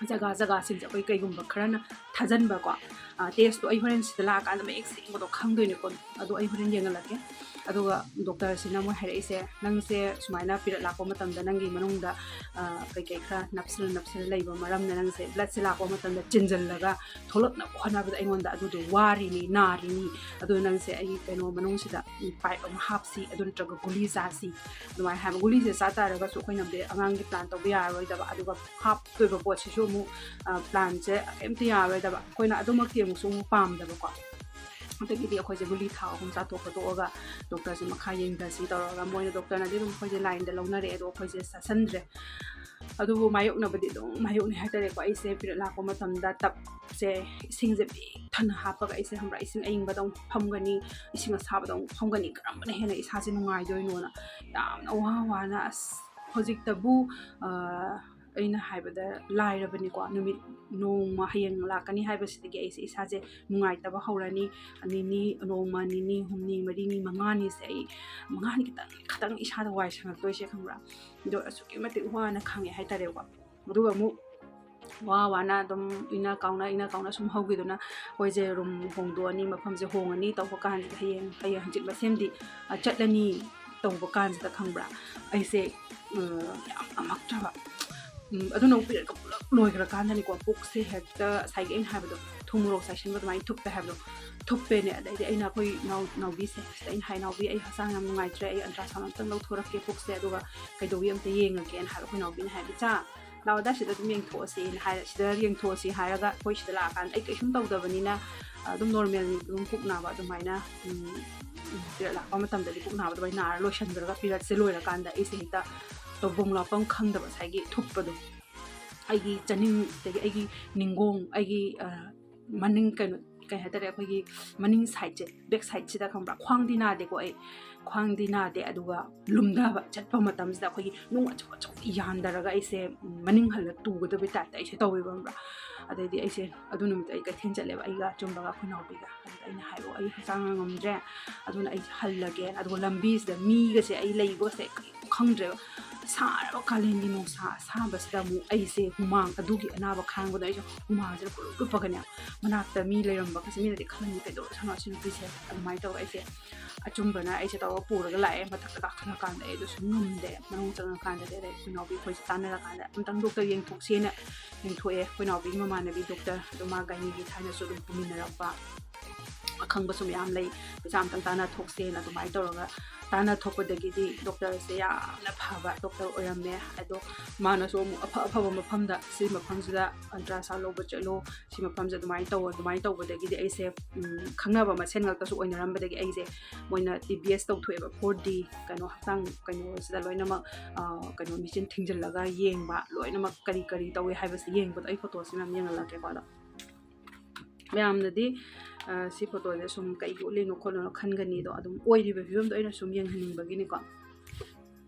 ꯖꯒꯥ ꯖꯒꯥꯁꯤꯡꯁꯦ ꯑꯩꯈꯣꯏ ꯀꯩꯒꯨꯝꯕ ꯈꯔꯅ ꯊꯥꯖꯟꯕꯀꯣ, ꯑ, ꯇꯦꯁꯇꯣ ꯑꯩ ꯍꯣꯔꯦꯟ ꯁꯤꯗ ꯂꯥꯛꯑꯀꯥꯟꯗ ꯃꯌꯦꯛ ꯁꯦꯡꯕꯗꯣ ꯈꯪꯗꯣꯏꯅꯦꯀꯣ꯫ ꯑꯗꯣ ꯑꯩ ꯍꯣꯔꯦꯟ ꯌꯦꯡꯍꯜꯂꯛꯀꯦ꯫ ꯑꯗꯨꯒ ꯗꯣꯛꯇꯔꯁꯤꯅ ꯃꯣꯏ ꯍꯥꯏꯔꯛꯏꯁꯦ, "ꯅꯪꯁꯦ ꯁꯨꯃꯥꯏꯅ ꯄꯤꯔꯠ ꯂꯥꯛꯄ ꯃꯇꯝꯗ ꯅꯪꯒꯤ ꯃꯅꯨꯡꯗ, ꯑ, ꯀꯩꯀꯩ ꯈꯔ ꯅꯞꯁꯤꯜ ꯅꯞꯁꯤꯜ ꯂꯩꯕ ꯃꯔꯝꯅ ꯅꯪꯁꯦ ꯕ꯭ꯂꯠꯁꯦ ꯂꯥꯛꯄ ꯃꯇꯝꯗ ꯆꯤꯟꯖꯜꯂꯒ ꯊꯣꯛꯂꯛꯅꯕ ꯍꯣꯠꯅꯕꯗ ꯑꯩꯉꯣꯟꯗ ꯑꯗꯨꯗꯣ ꯋꯥꯔꯤꯅꯤ, ꯅꯥꯔꯤꯅꯤ꯫ ꯑꯗꯨ ꯅꯪꯁꯦ ꯑꯩꯒꯤ ꯀꯩꯅꯣ ꯃꯅꯨꯡꯁꯤꯗ, ꯎꯝ, ꯄꯥꯏꯞ ꯑꯃ ꯍꯥꯞꯁꯤ, ꯑꯗꯨ ꯅꯠꯇ꯭ꯔꯒ ꯒꯨꯂꯤ ꯆꯥꯁꯤ"꯫ ꯑꯗꯨꯃꯥꯏꯅ ꯍꯥꯏꯕ꯫ ꯒꯨꯂꯤꯁꯦ ꯆꯥ ꯇꯥꯔꯒꯁꯨ ꯑꯩꯈꯣꯏꯅ ꯑꯉꯥꯡꯒꯤ ꯄ꯭ꯂꯥꯟ ꯇꯧꯕ ꯌꯥꯔꯔꯣꯏꯗꯕ, ꯑꯗꯨꯒ ꯍꯥꯞꯇꯣꯏꯕ ꯄꯣꯠꯁꯤꯁꯨ ꯑꯃꯨꯛ, ꯑ, ꯄ꯭ꯂꯥꯟꯁꯦ ꯀꯩꯝꯇ ꯌꯥꯔꯔꯣꯏꯗꯕ꯫ ꯑꯩꯈꯣꯏꯅ ꯑꯗꯨꯃꯛꯇꯤ ꯑꯃꯨꯛꯁꯨ ꯑꯃꯨꯛ ꯄꯥꯝꯗꯕꯀꯣ꯫ ꯑꯗꯒꯤꯗꯤ ꯑꯩꯈꯣꯏꯁꯦ ꯒꯨꯂꯤ ꯊꯥ ꯑꯍꯨꯝ ꯆꯥꯊꯣꯛ ꯈꯣꯠꯇꯣꯛꯑꯒ ꯗꯣꯛꯇꯔꯁꯦ ꯃꯈꯥ ꯌꯦꯡꯊꯁꯤ ꯇꯧꯔꯒ ꯃꯣꯏꯅ, ꯗꯣꯛꯇꯔꯅꯗꯤ ꯑꯗꯨꯝ ꯑꯩꯈꯣꯏꯁꯦ ꯂꯥꯏꯟꯗ ꯂꯧꯅꯔꯛꯑꯦ, ꯑꯗꯣ ꯑꯩꯈꯣꯏꯁꯦ ꯆꯥꯁꯟꯗ꯭ꯔꯦ꯫ ꯑꯗꯨꯕꯨ ꯃꯥꯌꯣꯛꯅꯕꯗꯤ ꯑꯗꯨꯝ ꯃꯥꯌꯣꯛꯅꯩ ꯍꯥꯏꯇꯥꯔꯦꯀꯣ꯫ ꯑꯩꯁꯦ ꯄꯤꯔꯠ ꯂꯥꯛꯄ ꯃꯇꯝꯗ ꯇꯞꯁꯦ ꯏꯁꯤꯡꯁꯦ ꯄꯤꯛ ꯊꯟꯅ ꯍꯥꯞꯄꯒ ꯑꯩꯁꯦ, ꯈꯪꯕ꯭ꯔꯥ, ꯏꯁꯤꯡ ꯑꯏꯪꯕꯗ ꯑꯃꯨꯛ ꯐꯝꯒꯅꯤ, ꯏꯁꯤꯡ ꯑꯁꯥꯕꯗ ꯑꯃꯨꯛ ꯐꯝꯒꯅꯤ, ꯀꯔꯝꯕꯅ ꯍꯦꯟꯅ ꯏꯁꯥꯁꯦ ꯅꯨꯡꯉꯥꯏꯗꯣꯏꯅꯣꯅ ꯌꯥꯝꯅ ꯋꯥ ꯋꯥꯅ, ꯑꯁ, ꯍꯧꯖꯤꯛꯇꯕꯨ, ꯑ, ꯑꯩꯅ ꯍꯥꯏꯕꯗ ꯂꯥꯏꯔꯕꯅꯤꯀꯣ, ꯅꯨꯃꯤꯠ ꯅꯣꯡꯃ ꯍꯌꯦꯡ ꯂꯥꯛꯀꯅꯤ ꯍꯥꯏꯕꯁꯤꯗꯒꯤ ꯑꯩꯁꯦ ꯏꯁꯥꯁꯦ ꯅꯨꯡꯉꯥꯏꯇꯕ ꯍꯧꯔꯅꯤ꯫ ꯅꯤꯅꯤ, ꯅꯣꯡꯃ ꯅꯤꯅꯤ, ꯍꯨꯝꯅꯤ, ꯃꯔꯤꯅꯤ, ꯃꯉꯥꯅꯤꯁꯦ ꯑꯩ, ꯃꯉꯥꯅꯤ ꯈꯤꯇꯪ, ꯈꯤꯇꯪ ꯏꯁꯥꯗ ꯋꯥꯏ ꯁꯪꯉꯛꯇꯣꯏꯁꯦ, ꯈꯪꯕ꯭ꯔꯥ? ꯑꯗꯣ ꯑꯁꯨꯛꯀꯤ ꯃꯇꯤꯛ ꯋꯥꯅ ꯈꯥꯡꯉꯦ ꯍꯥꯏꯇꯥꯔꯦꯀꯣ꯫ ꯑꯗꯨꯒ ꯑꯃꯨꯛ ꯋꯥ ꯋꯥꯅ ꯑꯗꯨꯝ ꯏꯟꯅ ꯀꯥꯎꯅ, ꯏꯟꯅ ꯀꯥꯎꯅ ꯁꯨꯝ ꯍꯧꯈꯤꯗꯨꯅ ꯑꯩꯈꯣꯏꯁꯦ ꯔꯨꯝ ꯍꯣꯡꯗꯣꯛꯑꯅꯤ, ꯃꯐꯝꯁꯦ ꯍꯣꯡꯉꯅꯤ ꯇꯧꯕ ꯀꯥꯟꯁꯤꯗ ꯍꯌꯦꯡ, ꯍꯌꯦꯡ ꯍꯪꯆꯤꯠ ꯃꯁꯦꯝꯗꯤ, ꯑ, ꯆꯠꯂꯅꯤ ꯇꯧꯕ ꯀꯥꯟꯁꯤꯗ, ꯈꯪꯕ꯭ꯔꯥ, ꯑꯩꯁꯦ, ꯑ, ꯌꯥꯝ ꯉꯝꯃꯛꯇ꯭ꯔꯕ꯫ ꯎꯝ, ꯑꯗꯨꯅ ꯑꯃꯨꯛ ꯄꯤꯔꯤꯌꯠꯀ ꯄꯨꯂꯞ ꯂꯣꯏꯈ꯭ꯔꯀꯥꯟꯗꯅꯤꯀꯣ, ꯄꯨꯛꯁꯦ ꯍꯦꯛꯇ ꯉꯁꯥꯏꯒꯤ ꯑꯩꯅ ꯍꯥꯏꯕꯗꯣ, ꯊꯨꯝ ꯃꯣꯔꯣꯛ ꯆꯥꯏꯁꯤꯟꯕ ꯑꯗꯨꯃꯥꯏꯅ ꯊꯨꯞꯄꯦ ꯍꯥꯏꯕꯗꯣ, ꯊꯨꯞꯄꯦꯅꯦ꯫ ꯑꯗꯩꯗꯤ ꯑꯩꯅ ꯑꯩꯈꯣꯏ ꯏꯅꯥꯎ-, ꯏꯅꯥꯎꯕꯤꯁꯦ, ꯁꯤꯗ ꯑꯩꯅ ꯍꯥꯏ, "ꯏꯅꯥꯎꯕꯤ, ꯑꯩ ꯍꯛꯆꯥꯡ ꯌꯥꯝ ꯅꯨꯡꯉꯥꯏꯇ꯭ꯔꯦ, ꯑꯩ ultrasound ꯑꯝꯇꯪ ꯂꯧꯊꯣꯔꯛꯀꯦ ꯄꯨꯛꯁꯦ, ꯑꯗꯨꯒ ꯀꯩꯗꯧꯏ ꯑꯝꯇ ꯌꯦꯡꯉꯒꯦꯅ" ꯍꯥꯏꯕ꯫ ꯑꯩꯈꯣꯏ ꯏꯅꯥꯎꯕꯤꯅ ꯍꯥꯏꯕ, "ꯏꯆꯥ, "ꯂꯥꯛꯑꯣꯗ, ꯁꯤꯗ ꯑꯗꯨꯝ ꯌꯦꯡꯊꯣꯛꯑꯁꯦꯅ" ꯍꯥꯏꯔ, ꯁꯤꯗ ꯌꯦꯡꯊꯣꯛꯑꯁꯤ ꯍꯥꯏꯔꯒ ꯑꯩꯈꯣꯏ ꯁꯤꯗ ꯂꯥꯛꯑꯀꯥꯟꯗ ꯑꯩ ꯀꯩꯁꯨꯝ ꯇꯧꯗꯕꯅꯤꯅ, ꯑꯗꯨꯝ normal ꯑꯗꯨꯝ ꯄꯨꯛ ꯅꯥꯕ ꯑꯗꯨꯃꯥꯏꯅ, ꯎꯝ, ꯎꯝ, period ꯂꯥꯛꯄ ꯃꯇꯝꯗꯗꯤ ꯄꯨꯛ ꯅꯥꯕ ꯑꯗꯨꯃꯥꯏꯅ ꯅꯥꯔ ꯂꯣꯏꯁꯤꯟꯈ꯭ꯔꯒ periodꯁꯦ ꯂꯣꯏꯔꯀꯥꯟꯗ ꯑꯩꯁꯦ ꯍꯦꯛꯇ ꯇꯧꯐꯝ ꯂꯥꯛꯐꯝ ꯈꯪꯗꯕ ꯉꯁꯥꯏꯒꯤ ꯊꯨꯞꯄꯗꯣ ꯑꯩꯒꯤ ꯆꯅꯤꯡ, ꯑꯗꯒꯤ ꯑꯩꯒꯤ ꯅꯤꯡꯒꯣꯡ, ꯑꯩꯒꯤ, ꯑ, ꯃꯅꯤꯡ ꯀꯩꯅꯣ, ꯀꯩ ꯍꯥꯏꯇꯥꯔꯦ, ꯑꯩꯈꯣꯏꯒꯤ ꯃꯅꯤꯡ sideꯁꯦ, back sideꯁꯤꯗ ꯈꯪꯕ꯭ꯔꯥ, ꯈ꯭ꯋꯥꯡꯗꯤ ꯅꯥꯗꯦꯀꯣ ꯑꯩ, ꯈ꯭ꯋꯥꯡꯗꯤ ꯅꯥꯗꯦ꯫ ꯑꯗꯨꯒ ꯂꯨꯝꯊꯕ ꯆꯠꯄ ꯃꯇꯝꯁꯤꯗ ꯑꯩꯈꯣꯏꯒꯤ ꯅꯨꯡ ꯑꯆꯧ ꯑꯆꯧꯕ ꯌꯥꯟꯊꯔꯒ ꯑꯩꯁꯦ, ꯎꯝ, ꯃꯅꯤꯡ ꯍꯜꯂ ꯇꯨꯒꯗꯕꯩ typeꯇ ꯑꯩꯁꯦ ꯇꯧꯋꯦꯕ, ꯈꯪꯕ꯭ꯔꯥ꯫ ꯑꯗꯩꯗꯤ ꯑꯩꯁꯦ ꯑꯗꯨ ꯅꯨꯃꯤꯠꯇꯣ ꯑꯩ ꯀꯩꯊꯦꯜ ꯆꯠꯂꯦꯕ, ꯑꯩꯒ ꯑꯆꯨꯝꯕꯒ ꯑꯩꯈꯣꯏ ꯏꯅꯥꯎꯄꯤꯒ꯫ ꯑꯗꯨꯗ ꯑꯩꯅ ꯍꯥꯏꯕ, "ꯑꯩ ꯍꯛꯆꯥꯡ ꯉꯝꯗ꯭ꯔꯦ, ꯑꯗꯨꯅ ꯑꯩꯁꯦ ꯍꯜꯂꯒꯦ"꯫ ꯑꯗꯨꯒ ꯂꯝꯕꯤꯁꯤꯗ ꯃꯤꯒꯁꯦ, ꯑꯩ ꯂꯩꯕꯒꯁꯦ ꯀꯔꯤꯝ ꯈꯪꯗ꯭ꯔꯦꯕ꯫ ꯁꯥꯔꯕ ꯀꯥꯂꯦꯟꯒꯤ ꯅꯨꯡꯁꯥ ꯑꯁꯥꯕꯁꯤꯗ ꯑꯃꯨꯛ ꯑꯩꯁꯦ ꯍꯨꯃꯥꯡ, ꯑꯗꯨꯒꯤ ꯑꯅꯥꯕ ꯈꯥꯡꯕꯗꯣ ꯑꯩꯁꯦ ꯍꯨꯃꯥꯡꯁꯤꯅ ꯄꯨꯂꯞ ꯂꯨꯞꯄꯒꯅꯦ, ꯃꯅꯥꯛꯇ ꯃꯤ ꯂꯩꯔꯝꯕꯒꯁꯦ, ꯃꯤꯅꯗꯤ ꯈꯜꯂꯝꯅꯤ, "ꯀꯩꯗꯧꯔ ꯁꯥꯟꯅ ꯑꯁꯤ ꯅꯨꯄꯤꯁꯦ?" ꯑꯗꯨꯃꯥꯏꯅ ꯇꯧꯔꯒ ꯑꯩꯁꯦ ꯑꯆꯨꯝꯕꯅ ꯑꯩꯁꯦ ꯇꯧꯔꯒ ꯄꯨꯔꯒ ꯂꯥꯛꯑꯦ꯫ ꯃꯊꯛꯇ ꯀꯥꯈꯠꯂꯀꯥꯟꯗ ꯑꯩ ꯑꯗꯨꯁꯨ ꯉꯝꯗꯦ꯫ ꯃꯅꯨꯡ ꯆꯪꯉꯀꯥꯟꯗꯗꯤ ꯑꯗꯩ ꯑꯩꯈꯣꯏ ꯏꯅꯥꯎꯄꯤ ꯑꯩꯈꯣꯏꯁꯦ ꯇꯥꯟꯅꯔꯀꯥꯟꯗ, "ꯑꯝꯇꯪ doctor ꯌꯦꯡꯊꯣꯛꯁꯦꯅ" ꯌꯦꯡꯊꯣꯛꯑꯦ꯫ ꯑꯩꯈꯣꯏ ꯏꯅꯥꯎꯄꯤꯒꯤ ꯃꯃꯥꯟꯅꯕꯤ doctor, ꯑꯗꯣ ꯃꯥ gynaeꯒꯤ ꯊꯥꯏꯅꯁꯨ ꯑꯗꯨꯝ ꯄꯨꯃꯤꯟꯅꯔꯛꯄ, ꯑꯈꯪꯕꯁꯨ ꯃꯌꯥꯝ ꯂꯩ, ꯄꯩꯁꯥ ꯑꯝꯇꯪ ꯇꯥꯟꯅ ꯊꯣꯛꯁꯦꯅ ꯑꯗꯨꯃꯥꯏꯅ ꯇꯧꯔꯒ ꯇꯥꯟꯅ ꯊꯣꯛꯄꯗꯒꯤꯗꯤ doctorꯁꯦ ꯌꯥꯝꯅ ꯐꯕ doctor ꯑꯣꯏꯔꯝꯃꯦ꯫ ꯑꯗꯣ ꯃꯥꯅꯁꯨ ꯑꯃꯨꯛ ꯑꯐ ꯑꯐꯕ ꯃꯐꯝꯗ, "ꯁꯤ ꯃꯐꯝꯁꯤꯗ ultrasound ꯂꯧꯕ ꯆꯠꯂꯣ, ꯁꯤ ꯃꯐꯝꯁꯦ ꯑꯗꯨꯃꯥꯏꯅ ꯇꯧꯋꯣ", ꯑꯗꯨꯃꯥꯏꯅ ꯇꯧꯕꯗꯒꯤꯗꯤ ꯑꯩꯁꯦ, ꯎꯝ, ꯈꯪꯅꯕ ꯃꯁꯦꯟ ꯉꯥꯛꯇꯁꯨ ꯑꯣꯏꯅꯔꯝꯕꯗꯒꯤ ꯑꯩꯁꯦ, ꯃꯣꯏꯅ TBS ꯇꯧꯊꯣꯛꯑꯦꯕ, four D ꯀꯩꯅꯣ, ꯍꯛꯆꯥꯡ ꯀꯩꯅꯣꯁꯤꯗ ꯂꯣꯏꯅꯃꯛ, ꯑ, ꯀꯩꯅꯣ, machine ꯊꯤꯡꯖꯤꯜꯂꯒ ꯌꯦꯡꯕ, ꯂꯣꯏꯅꯃꯛ ꯀꯔꯤ ꯀꯔꯤ ꯇꯧꯏ ꯍꯥꯏꯕꯁꯦ ꯌꯦꯡꯕꯗꯣ꯫ ꯑꯩ photoꯁꯦ ꯃꯌꯥꯝ ꯌꯦꯡꯍꯜꯂꯛꯀꯦꯀꯣ꯫ ꯑꯗꯣ ꯃꯌꯥꯝꯅꯗꯤ, ꯑ, ꯁꯤ photoꯁꯦ ꯁꯨꯝ ꯀꯩꯒꯤ ꯎꯠꯂꯤꯅꯣ ꯈꯣꯠꯂꯤꯅꯣ ꯈꯟꯒꯅꯤ꯫ ꯑꯗꯣ ꯑꯗꯨꯝ ꯑꯣꯏꯔꯤꯕ ꯐꯤꯕꯝꯗꯣ ꯑꯩꯅ ꯁꯨꯝ ꯌꯦꯡꯍꯟꯅꯤꯡꯕꯒꯤꯅꯤꯀꯣ꯫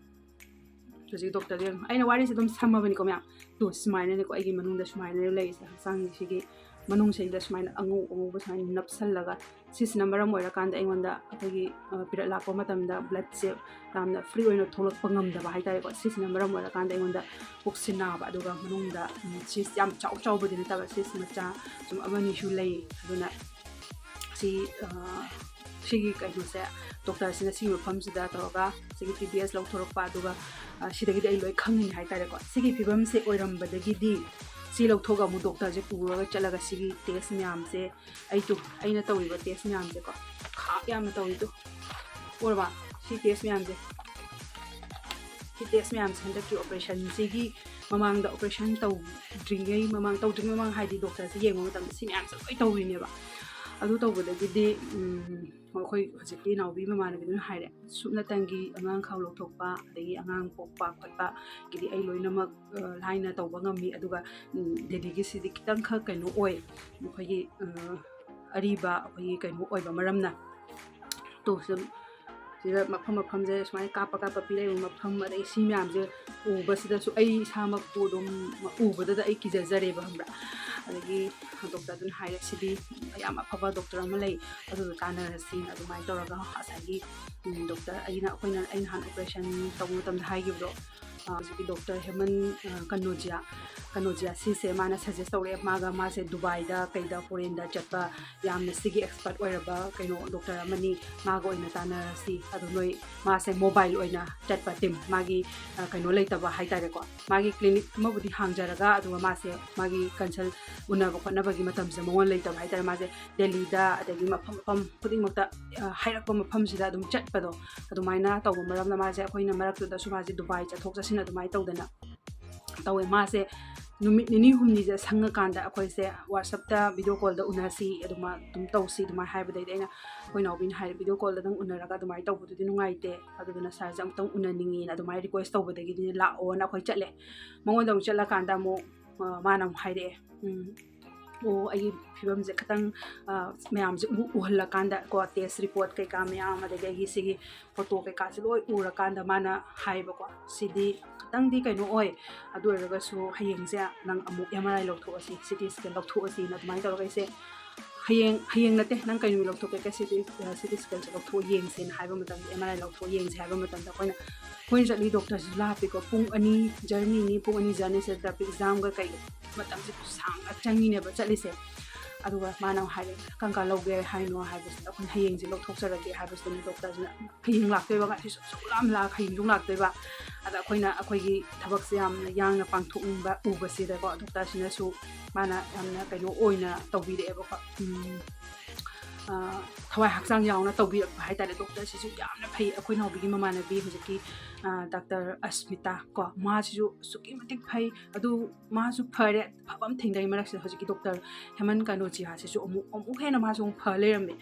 ꯍꯧꯖꯤꯛ doctorꯗ ꯌꯦꯡꯉꯣ꯫ ꯑꯩꯅ ꯋꯥꯔꯤꯁꯦ ꯑꯗꯨꯝ ꯁꯝꯃꯕꯅꯤꯀꯣ ꯃꯌꯥꯝ꯫ ꯇꯣ, ꯁꯨꯃꯥꯏꯅꯅꯦꯀꯣ ꯑꯩꯒꯤ ꯃꯅꯨꯡꯗ ꯁꯨꯃꯥꯏꯅ ꯂꯩꯔꯤꯁꯦ, ꯍꯛꯆꯥꯡꯒꯤ ꯁꯤꯒꯤ ꯃꯅꯨꯡꯁꯤꯗ ꯁꯨꯃꯥꯏꯅ ꯑꯉꯧ ꯑꯉꯧꯕ ꯁꯨꯃꯥꯏꯅ ꯅꯞꯁꯜꯂꯒ, ꯁꯤꯁꯤꯅ ꯃꯔꯝ ꯑꯣꯏꯔꯀꯥꯟꯗ ꯑꯩꯉꯣꯟꯗ ꯑꯩꯈꯣꯏꯒꯤ, ꯑ, period ꯂꯥꯛꯄ ꯃꯇꯝꯗ bloodꯁꯦ ꯌꯥꯝꯅ free ꯑꯣꯏꯅ ꯊꯣꯛꯂꯛꯄ ꯉꯝꯗꯕ ꯍꯥꯏꯇꯥꯔꯦꯀꯣ꯫ ꯁꯤꯁꯤꯅ ꯃꯔꯝ ꯑꯣꯏꯔꯀꯥꯟꯗ ꯑꯩꯉꯣꯟꯗ ꯄꯨꯛꯁꯤ ꯅꯥꯕ, ꯑꯗꯨꯒ ꯃꯅꯨꯡꯗ, ꯎꯝ, cyst ꯌꯥꯝ ꯆꯥꯎ ꯆꯥꯎꯕꯗꯤ ꯅꯠꯇꯕ, cyst ꯃꯆꯥ ꯁꯨꯝ ꯑꯃꯅꯤꯁꯨ ꯂꯩ꯫ ꯑꯗꯨꯅ ꯁꯤ, ꯑ, ꯁꯤꯒꯤ ꯀꯩꯅꯣꯁꯦ, doctorꯁꯤꯅ ꯁꯤꯒꯤ ꯃꯐꯝꯁꯤꯗ ꯇꯧꯔꯒ ꯁꯤꯒꯤ TBS ꯂꯧꯊꯣꯔꯛꯄ, ꯑꯗꯨꯒ, ꯑ, ꯁꯤꯗꯒꯤꯗꯤ ꯑꯩ ꯂꯣꯏ ꯈꯪꯉꯤꯅꯤ ꯍꯥꯏꯇꯥꯔꯦꯀꯣ꯫ ꯁꯤꯒꯤ ꯐꯤꯕꯝꯁꯦ ꯑꯣꯏꯔꯝꯕꯗꯒꯤꯗꯤ ꯁꯤ ꯂꯧꯊꯣꯛꯑꯒ ꯑꯃꯨꯛ doctorꯁꯦ ꯄꯨꯔꯒ ꯆꯠꯂꯒ ꯁꯤꯒꯤ test ꯃꯌꯥꯝꯁꯦ ꯑꯩ ꯇꯨ-, ꯑꯩꯅ ꯇꯧꯔꯤꯕ test ꯃꯌꯥꯝꯁꯦꯀꯣ, ꯈꯥꯛ ꯌꯥꯝꯅ ꯇꯧꯔꯤꯗꯣ ꯎꯔꯕ? ꯁꯤ test ꯃꯌꯥꯝꯁꯦ, ꯁꯤ test ꯃꯌꯥꯝꯁꯦ ꯍꯟꯗꯛꯀꯤ operationꯁꯤꯒꯤ ꯃꯃꯥꯡꯗ ꯑꯣꯄꯔꯦꯁꯟ ꯇꯧꯗ꯭ꯔꯤꯉꯩ ꯃꯃꯥꯡ, ꯇꯧꯗ꯭ꯔꯤꯉꯩ ꯃꯃꯥꯡ ꯍꯥꯏꯗꯤ ꯗꯣꯛꯇꯔꯁꯦ ꯌꯦꯡꯕ ꯃꯇꯝꯗ ꯁꯤ ꯃꯌꯥꯝꯁꯦ ꯂꯣꯏ ꯇꯧꯔꯤꯅꯦꯕ꯫ ꯑꯗꯨ ꯇꯧꯕꯗꯒꯤꯗꯤ, ꯎꯝ, ꯑꯩꯈꯣꯏ ꯍꯧꯖꯤꯛꯀꯤ ꯏꯅꯥꯎꯕꯤ ꯃꯃꯥꯟꯅꯕꯤꯗꯨꯅ ꯍꯥꯏꯔꯦ, ꯁꯨꯞꯅꯇꯪꯒꯤ ꯑꯉꯥꯡ ꯈꯥꯎ ꯂꯧꯊꯣꯛꯄ, ꯑꯗꯒꯤ ꯑꯉꯥꯡ ꯄꯣꯛꯄ ꯈꯣꯠꯄ ꯒꯤꯗꯤ ꯑꯩ ꯂꯣꯏꯅꯃꯛ, ꯑ, ꯂꯥꯏꯅ ꯇꯧꯕ ꯉꯝꯃꯤ꯫ ꯑꯗꯨꯒ, ꯎꯝ, ꯗꯦꯜꯂꯤꯒꯤꯁꯤꯗꯤ ꯈꯤꯇꯪꯈꯛ ꯀꯩꯅꯣ ꯑꯣꯏ, ꯑꯩꯈꯣꯏꯒꯤ, ꯑ, ꯑꯔꯤꯕ ꯑꯩꯈꯣꯏꯒꯤ ꯀꯩꯅꯣ ꯑꯣꯏꯕ ꯃꯔꯝꯅ꯫ ꯇꯣ, ꯁꯤꯗ, ꯁꯤꯗ ꯃꯐꯝ ꯃꯐꯝꯁꯦ ꯁꯨꯃꯥꯏꯅ ꯀꯥꯞꯄ ꯀꯥꯞꯄ ꯄꯤꯔꯛꯏꯕ ꯃꯐꯝ, ꯑꯗꯩ ꯁꯤ ꯃꯌꯥꯝꯁꯦ ꯎꯕꯁꯤꯗꯁꯨ ꯑꯩ ꯏꯁꯥꯃꯛꯄꯨ ꯑꯗꯨꯝ ꯎꯕꯗꯗ ꯑꯩ ꯀꯤꯖꯖꯔꯦꯕ, ꯈꯪꯕ꯭ꯔꯥ? ꯑꯗꯒꯤ ꯗꯣꯛꯇꯔꯗꯨꯅ ꯍꯥꯏꯔꯦ, "ꯁꯤꯗꯤ ꯌꯥꯝ ꯑꯐꯕ ꯗꯣꯛꯇꯔ ꯑꯃ ꯂꯩ, ꯑꯗꯨꯗ ꯇꯥꯟꯅꯔꯁꯤꯅ" ꯑꯗꯨꯃꯥꯏꯅ ꯇꯧꯔꯒ ꯉꯁꯥꯏꯒꯤ, ꯎꯝ, ꯗꯣꯛꯇꯔ ꯑꯩꯅ, ꯑꯩꯈꯣꯏꯅ, ꯑꯩ ꯅꯍꯥꯟ ꯑꯣꯄꯔꯦꯁꯟ ꯇꯧꯕ ꯃꯇꯝꯗ ꯍꯥꯏꯈꯤꯕꯗꯣ, ꯑ, ꯍꯧꯖꯤꯛꯀꯤ ꯗꯣꯛꯇꯔ ꯍꯦꯃꯟ, ꯑ, ꯀꯅꯣꯖꯤꯌꯥ, ꯀꯅꯣꯖꯤꯌꯥ ꯁꯤꯁꯦ ꯃꯥꯅ ꯁꯖꯦꯁ ꯇꯧꯔꯛꯑꯦ꯫ ꯃꯥꯒ ꯃꯥꯁꯦ ꯗꯨꯕꯥꯏꯗ ꯀꯩꯗ ꯐꯣꯔꯦꯟꯗ ꯆꯠꯄ ꯌꯥꯝꯅ ꯁꯤꯒꯤ ꯑꯦꯛꯁꯄꯔꯠ ꯑꯣꯏꯔꯕ ꯀꯩꯅꯣ ꯗꯣꯛꯇꯔ ꯑꯃꯅꯤ, ꯃꯥꯒ ꯑꯣꯏꯅ ꯇꯥꯟꯅꯔꯁꯤ꯫ ꯑꯗꯣ ꯅꯣꯏ, ꯃꯥꯁꯦ ꯃꯣꯕꯥꯏꯜ ꯑꯣꯏꯅ ꯆꯠꯄ ꯇꯤꯝ, ꯃꯥꯒꯤ, ꯑ, ꯀꯩꯅꯣ ꯂꯩꯇꯕ ꯍꯥꯏꯇꯥꯔꯦꯀꯣ, ꯃꯥꯒꯤ ꯀ꯭ꯂꯤꯅꯤꯛ ꯑꯃꯕꯨꯗꯤ ꯍꯥꯡꯖꯔꯒ, ꯑꯗꯨꯒ ꯃꯥꯁꯦ ꯃꯥꯒꯤ ꯀꯟꯁꯜ ꯎꯅꯕ ꯈꯣꯠꯅꯕꯒꯤ ꯃꯇꯝꯁꯦ ꯃꯉꯣꯟ ꯂꯩꯇꯕ ꯍꯥꯏꯇꯥꯔꯦ꯫ ꯃꯥꯁꯦ ꯗꯦꯜꯂꯤꯗ, ꯑꯗꯒꯤ ꯃꯐꯝ ꯃꯐꯝ ꯈꯨꯗꯤꯡꯃꯛꯇ, ꯑ, ꯍꯥꯏꯔꯛꯄ ꯃꯐꯝꯁꯤꯗ ꯑꯗꯨꯝ ꯆꯠꯄꯗꯣ, ꯑꯗꯨꯃꯥꯏꯅ ꯇꯧꯕ ꯃꯔꯝꯅ ꯃꯥꯁꯦ, ꯑꯩꯈꯣꯏꯅ ꯃꯔꯛꯇꯨꯗꯁꯨ ꯃꯥꯁꯦ ꯗꯨꯕꯥꯏ ꯆꯠꯊꯣꯛ ꯆꯠꯁꯤꯟ ꯑꯗꯨꯃꯥꯏꯅ ꯇꯧꯗꯅ ꯇꯧꯋꯦ꯫ ꯃꯥꯁꯦ ꯅꯨꯃꯤꯠ ꯅꯤꯅꯤ ꯍꯨꯝꯅꯤꯁꯦ ꯁꯪꯉꯀꯥꯟꯗ ꯑꯩꯈꯣꯏꯁꯦ WhatsApp-ꯇ video call-ꯗ ꯎꯅꯁꯤ, ꯑꯗꯨꯃ-, ꯑꯗꯨꯝ ꯇꯧꯁꯤ ꯑꯗꯨꯃꯥꯏꯅ ꯍꯥꯏꯕꯗꯩꯗꯤ ꯑꯩꯅ, ꯑꯩꯈꯣꯏ ꯏꯅꯥꯎꯕꯤꯅ ꯍꯥꯏꯔꯦ, "Video call-ꯗ ꯅꯪ ꯎꯅꯔꯒ ꯑꯗꯨꯃꯥꯏꯅ ꯇꯧꯕꯗꯨꯗꯤ ꯅꯨꯡꯉꯥꯏꯇꯦ, ꯑꯗꯨꯗꯨꯅ ꯁꯥꯔꯁꯦ ꯑꯃꯨꯛꯇꯪ ꯎꯅꯅꯤꯡꯉꯤꯅ" ꯑꯗꯨꯃꯥꯏꯅ request ꯇꯧꯕꯗꯒꯤꯗꯤ ꯂꯥꯛꯑꯣꯅ ꯑꯩꯈꯣꯏ ꯆꯠꯂꯦ꯫ ꯃꯉꯣꯟꯗ ꯑꯃꯨꯛ ꯆꯠꯂꯀꯥꯟꯗ ꯑꯃꯨꯛ, ꯑ, ꯃꯥꯅ ꯑꯃꯨꯛ ꯍꯥꯏꯔꯛꯑꯦ, ꯎꯝ, "ꯑꯣ, ꯑꯩꯒꯤ ꯐꯤꯕꯝꯁꯦ ꯈꯤꯇꯪ, ꯑ, ꯃꯌꯥꯝꯁꯦ ꯎ-, ꯎꯍꯜꯂꯀꯥꯟꯗ ꯀꯣ, test report ꯀꯩꯀꯥ ꯃꯌꯥꯝ, ꯑꯗꯒꯤ ꯑꯩꯒꯤ ꯁꯤꯒꯤ photo ꯀꯩꯀꯥꯁꯦ ꯂꯣꯏ ꯎꯔꯀꯥꯟꯗ ꯃꯥꯅ ꯍꯥꯏꯕꯀꯣ, ꯁꯤꯗꯤ ꯈꯤꯇꯪꯗꯤ ꯀꯩꯅꯣ ꯑꯣꯏ, ꯑꯗꯨ ꯑꯣꯏꯔꯒꯁꯨ ꯍꯌꯦꯡꯁꯦ ꯅꯪ ꯑꯃꯨꯛ M R I ꯂꯧꯊꯣꯛꯑꯁꯤ, C T scan ꯂꯧꯊꯣꯛꯑꯁꯤꯅ ꯑꯗꯨꯃꯥꯏꯅ ꯇꯧꯔꯒ ꯑꯩꯁꯦ ꯍꯌꯦꯡ, ꯍꯌꯦꯡ ꯅꯠꯇꯦ, ꯅꯪ ꯀꯩ ꯅꯨꯃꯤꯠ ꯂꯧꯊꯣꯛꯀꯦ? C T, C T scan-ꯁꯦ ꯂꯧꯊꯣꯛꯑ ꯌꯦꯡꯁꯦꯅ ꯍꯥꯏꯕ ꯃꯇꯝꯗ, M R I ꯂꯧꯊꯣꯛꯑ ꯌꯦꯡꯁꯦ ꯍꯥꯏꯕ ꯃꯇꯝꯗ ꯑꯩꯈꯣꯏꯅ, ꯑꯩꯈꯣꯏꯅ ꯆꯠꯂꯤ ꯗꯣꯛꯇꯔꯁꯤꯁꯨ ꯂꯥꯞꯄꯤꯀꯣ, ꯄꯨꯡ ꯑꯅꯤ journey-ꯅꯤ, ꯄꯨꯡ ꯑꯅꯤ journey-ꯁꯤꯗ traffic jam-ꯒ ꯀꯩꯒ ꯃꯇꯝꯁꯦ ꯁꯥꯡꯅ ꯆꯪꯉꯤꯅꯦꯕ ꯆꯠꯂꯤꯁꯦ꯫ ꯑꯗꯨꯒ ꯃꯥꯅ ꯑꯃꯨꯛ ꯍꯥꯏꯔꯦ, "ꯀꯔꯝ ꯀꯥꯟ ꯂꯧꯒꯦ ꯍꯥꯏꯅꯣ?" ꯍꯥꯏꯕꯁꯤꯗ ꯑꯩꯈꯣꯏꯅ, "ꯍꯌꯦꯡꯁꯦ ꯂꯧꯊꯣꯛꯆꯔꯒꯦ" ꯍꯥꯏꯕꯁꯤꯗꯅꯦ ꯗꯣꯛꯇꯔꯁꯤꯅ, "ꯍꯌꯦꯡ ꯂꯥꯛꯇꯣꯏꯕ, ꯉꯁꯤ ꯁꯨꯛ ꯁꯨꯛ ꯂꯥꯝ ꯂꯥꯛ ꯍꯌꯦꯡꯁꯨ ꯂꯥꯛꯇꯣꯏꯕ?" ꯑꯗ ꯑꯩꯈꯣꯏꯅ ꯑꯩꯈꯣꯏꯒꯤ ꯊꯕꯛꯁꯦ ꯌꯥꯝꯅ ꯌꯥꯡꯅ ꯄꯥꯡꯊꯣꯛꯅꯤꯡꯕ ꯎꯕꯁꯤꯗꯀꯣ, ꯗꯣꯛꯇꯔꯁꯤꯅꯁꯨ ꯃꯥꯅ ꯌꯥꯝꯅ ꯀꯩꯅꯣ ꯑꯣꯏꯅ ꯇꯧꯕꯤꯔꯛꯑꯦꯕꯀꯣ꯫ ꯎꯝ, ꯊꯋꯥꯏ ꯍꯛꯆꯥꯡ ꯌꯥꯎꯅ ꯇꯧꯕꯤꯔꯛꯄ ꯍꯥꯏꯇꯥꯔꯦ꯫ ꯗꯣꯛꯇꯔꯁꯤꯁꯨ ꯌꯥꯝꯅ ꯐꯩ꯫ ꯑꯩꯈꯣꯏ ꯅꯥꯎꯕꯤꯒꯤ ꯃꯃꯥꯟꯅꯕꯤ ꯍꯧꯖꯤꯛꯀꯤ ꯗꯥꯛꯇꯔ ꯑꯁꯃꯤꯇꯥ ꯀꯣ, ꯃꯥꯁꯤꯁꯨ ꯑꯁꯨꯛꯀꯤ ꯃꯇꯤꯛ ꯐꯩ꯫ ꯑꯗꯨ ꯃꯥꯁꯨ ꯐꯔꯦ, ꯐꯕ ꯑꯃ ꯊꯦꯡꯅꯩ ꯃꯔꯛꯁꯤꯗ ꯍꯧꯖꯤꯛꯀꯤ ꯗꯣꯛꯇꯔ ꯍꯦꯃꯟ ꯀꯅꯣꯖꯤꯌꯥꯁꯤꯁꯨ ꯑꯃꯨꯛ ꯑꯃꯨꯛ ꯍꯦꯟꯅ ꯃꯥꯁꯨ ꯑꯃꯨꯛ ꯐ ꯂꯩꯔꯝꯃꯦ꯫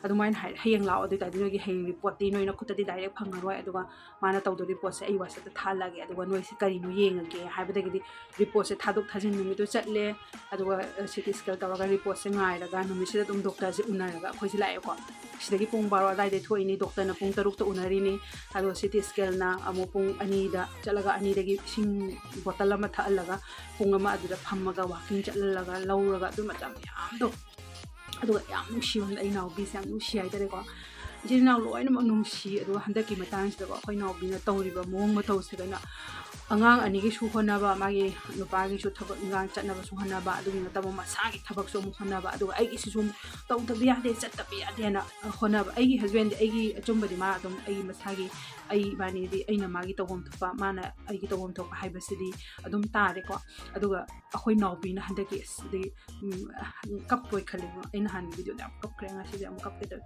ꯑꯗꯨꯃꯥꯏꯅ ꯍꯥꯏ, ꯍꯌꯦꯡ ꯂꯥꯛꯑꯣ, ꯑꯗꯨ ꯑꯣꯏꯇꯥꯔꯗꯤ ꯅꯣꯏꯒꯤ ꯍꯌꯦꯡ ꯔꯤꯄꯣꯔꯠꯇꯤ ꯅꯣꯏꯅ ꯈꯨꯠꯇꯗꯤ ꯗꯥꯏꯔꯦꯛ ꯐꯪꯉꯔꯣꯏ, ꯑꯗꯨꯒ ꯃꯥꯅ ꯇꯧꯗꯣꯔꯤ ꯄꯣꯠꯁꯦ ꯑꯩ ꯋꯥꯆꯞꯇ ꯊꯥꯍꯜꯂꯛꯑꯒꯦ, ꯑꯗꯨꯒ ꯅꯣꯏꯁꯦ ꯀꯔꯤꯅꯣ ꯌꯦꯡꯉꯒꯦ ꯍꯥꯏꯕꯗꯒꯤꯗꯤ ꯔꯤꯄꯣꯔꯠꯁꯦ ꯊꯥꯗꯣꯛ ꯊꯥꯖꯤꯟ ꯅꯨꯃꯤꯠꯇꯨ ꯆꯠꯂꯦ꯫ ꯑꯗꯨꯒ ꯁꯤ ꯇꯤ ꯁ꯭ꯀꯦꯟ ꯇꯧꯔꯒ ꯔꯤꯄꯣꯔꯠꯁꯦ ꯉꯥꯏꯔꯒ ꯅꯨꯃꯤꯠꯁꯤꯗ ꯑꯗꯨꯝ ꯗꯣꯛꯇꯔꯁꯦ ꯎꯅꯔꯒ ꯑꯩꯈꯣꯏꯁꯦ ꯂꯥꯛꯑꯦꯀꯣ꯫ ꯁꯤꯗꯒꯤ ꯄꯨꯡ ꯕꯥꯔꯣ ꯑꯗꯨꯋꯥꯏꯗꯩ ꯊꯣꯛꯏꯅꯤ, ꯗꯣꯛꯇꯔꯅ ꯄꯨꯡ ꯇꯔꯨꯛꯇ ꯎꯅꯔꯤꯅꯤ꯫ ꯑꯗꯣ ꯁꯤ ꯇꯤ ꯁ꯭ꯀꯦꯟꯅ ꯑꯃꯨꯛ ꯄꯨꯡ ꯑꯅꯤꯗ ꯆꯠꯂꯒ ꯑꯅꯤꯗꯒꯤ ꯏꯁꯤꯡ ꯕꯣꯇꯜ ꯑꯃ ꯊꯛꯍꯜꯂꯒ ꯄꯨꯡ ꯑꯃ ꯑꯗꯨꯗ ꯐꯝꯃꯒ ꯋꯥꯀꯤꯡ ꯆꯠꯍꯜꯂꯒ ꯂꯧꯔꯒ ꯑꯗꯨ ꯃꯇꯝ ꯃꯌꯥꯝꯗꯣ꯫ ꯑꯗꯨꯒ ꯌꯥꯝ ꯅꯨꯡꯁꯤꯕ ꯑꯩ ꯅꯥꯎꯕꯤꯁꯦ ꯌꯥꯝ ꯅꯨꯡꯁꯤ ꯍꯥꯏꯇꯥꯔꯦꯀꯣ꯫ ꯏꯆꯤꯜ ꯏꯅꯥꯎ ꯂꯣꯏꯅꯃꯛ ꯅꯨꯡꯁꯤ꯫ ꯑꯗꯨꯒ ꯍꯟꯗꯛꯀꯤ ꯃꯇꯥꯡꯁꯤꯗꯀꯣ ꯑꯩꯈꯣꯏ ꯅꯥꯎꯕꯤꯅ ꯇꯧꯔꯤꯕ ꯃꯑꯣꯡ ꯃꯇꯧꯁꯤꯗꯅ ꯑꯉꯥꯡ ꯑꯅꯤꯒꯤꯁꯨ ꯍꯣꯠꯅꯕ, ꯃꯥꯒꯤ ꯅꯨꯄꯥꯒꯤꯁꯨ ꯊꯕꯛ ꯏꯟꯈꯥꯡ ꯆꯠꯅꯕꯁꯨ ꯍꯣꯠꯅꯕ, ꯑꯗꯨꯒꯤ ꯅꯠꯇꯕ ꯃꯁꯥꯒꯤ ꯊꯕꯛꯁꯨ ꯑꯃꯨꯛ ꯍꯣꯠꯅꯕ, ꯑꯗꯨꯒ ꯑꯩꯒꯤꯁꯤꯁꯨ ꯑꯃꯨꯛ ꯇꯧꯗꯕ ꯌꯥꯗꯦ, ꯆꯠꯇꯕ ꯌꯥꯗꯦꯅ ꯍꯣꯠꯅꯕ꯫ ꯑꯩꯒꯤ ꯍꯁꯕꯦꯟꯗꯤ ꯑꯩꯒꯤ ꯑꯆꯨꯝꯕꯗꯤ ꯃꯥ ꯑꯗꯨꯝ ꯑꯩꯒꯤ ꯃꯁꯥꯒꯤ, ꯑꯩ ꯏꯕꯥꯅꯤꯗꯤ ꯑꯩꯅ ꯃꯥꯒꯤ ꯇꯧꯐꯝ ꯊꯣꯛꯄ, ꯃꯥꯅ ꯑꯩꯒꯤ ꯇꯧꯐꯝ ꯊꯣꯛꯄ ꯍꯥꯏꯕꯁꯤꯗꯤ ꯑꯗꯨꯝ ꯇꯥꯔꯦꯀꯣ꯫ ꯑꯗꯨꯒ ꯑꯩꯈꯣꯏ ꯅꯥꯎꯕꯤꯅ ꯍꯟꯗꯛꯀꯤ ꯑꯁꯤꯗꯤ, ꯎꯝ, ꯀꯞꯄꯣꯏ ꯈꯜꯂꯦꯕ꯫ ꯑꯩ ꯅꯍꯥꯟ ꯚꯤꯗꯤꯑꯣꯗ ꯌꯥꯝ ꯀꯞꯈ꯭ꯔꯦ, ꯉꯁꯤꯗꯤ ꯌꯥꯝ ꯀꯞꯀꯦ ꯇꯧꯋꯦ꯫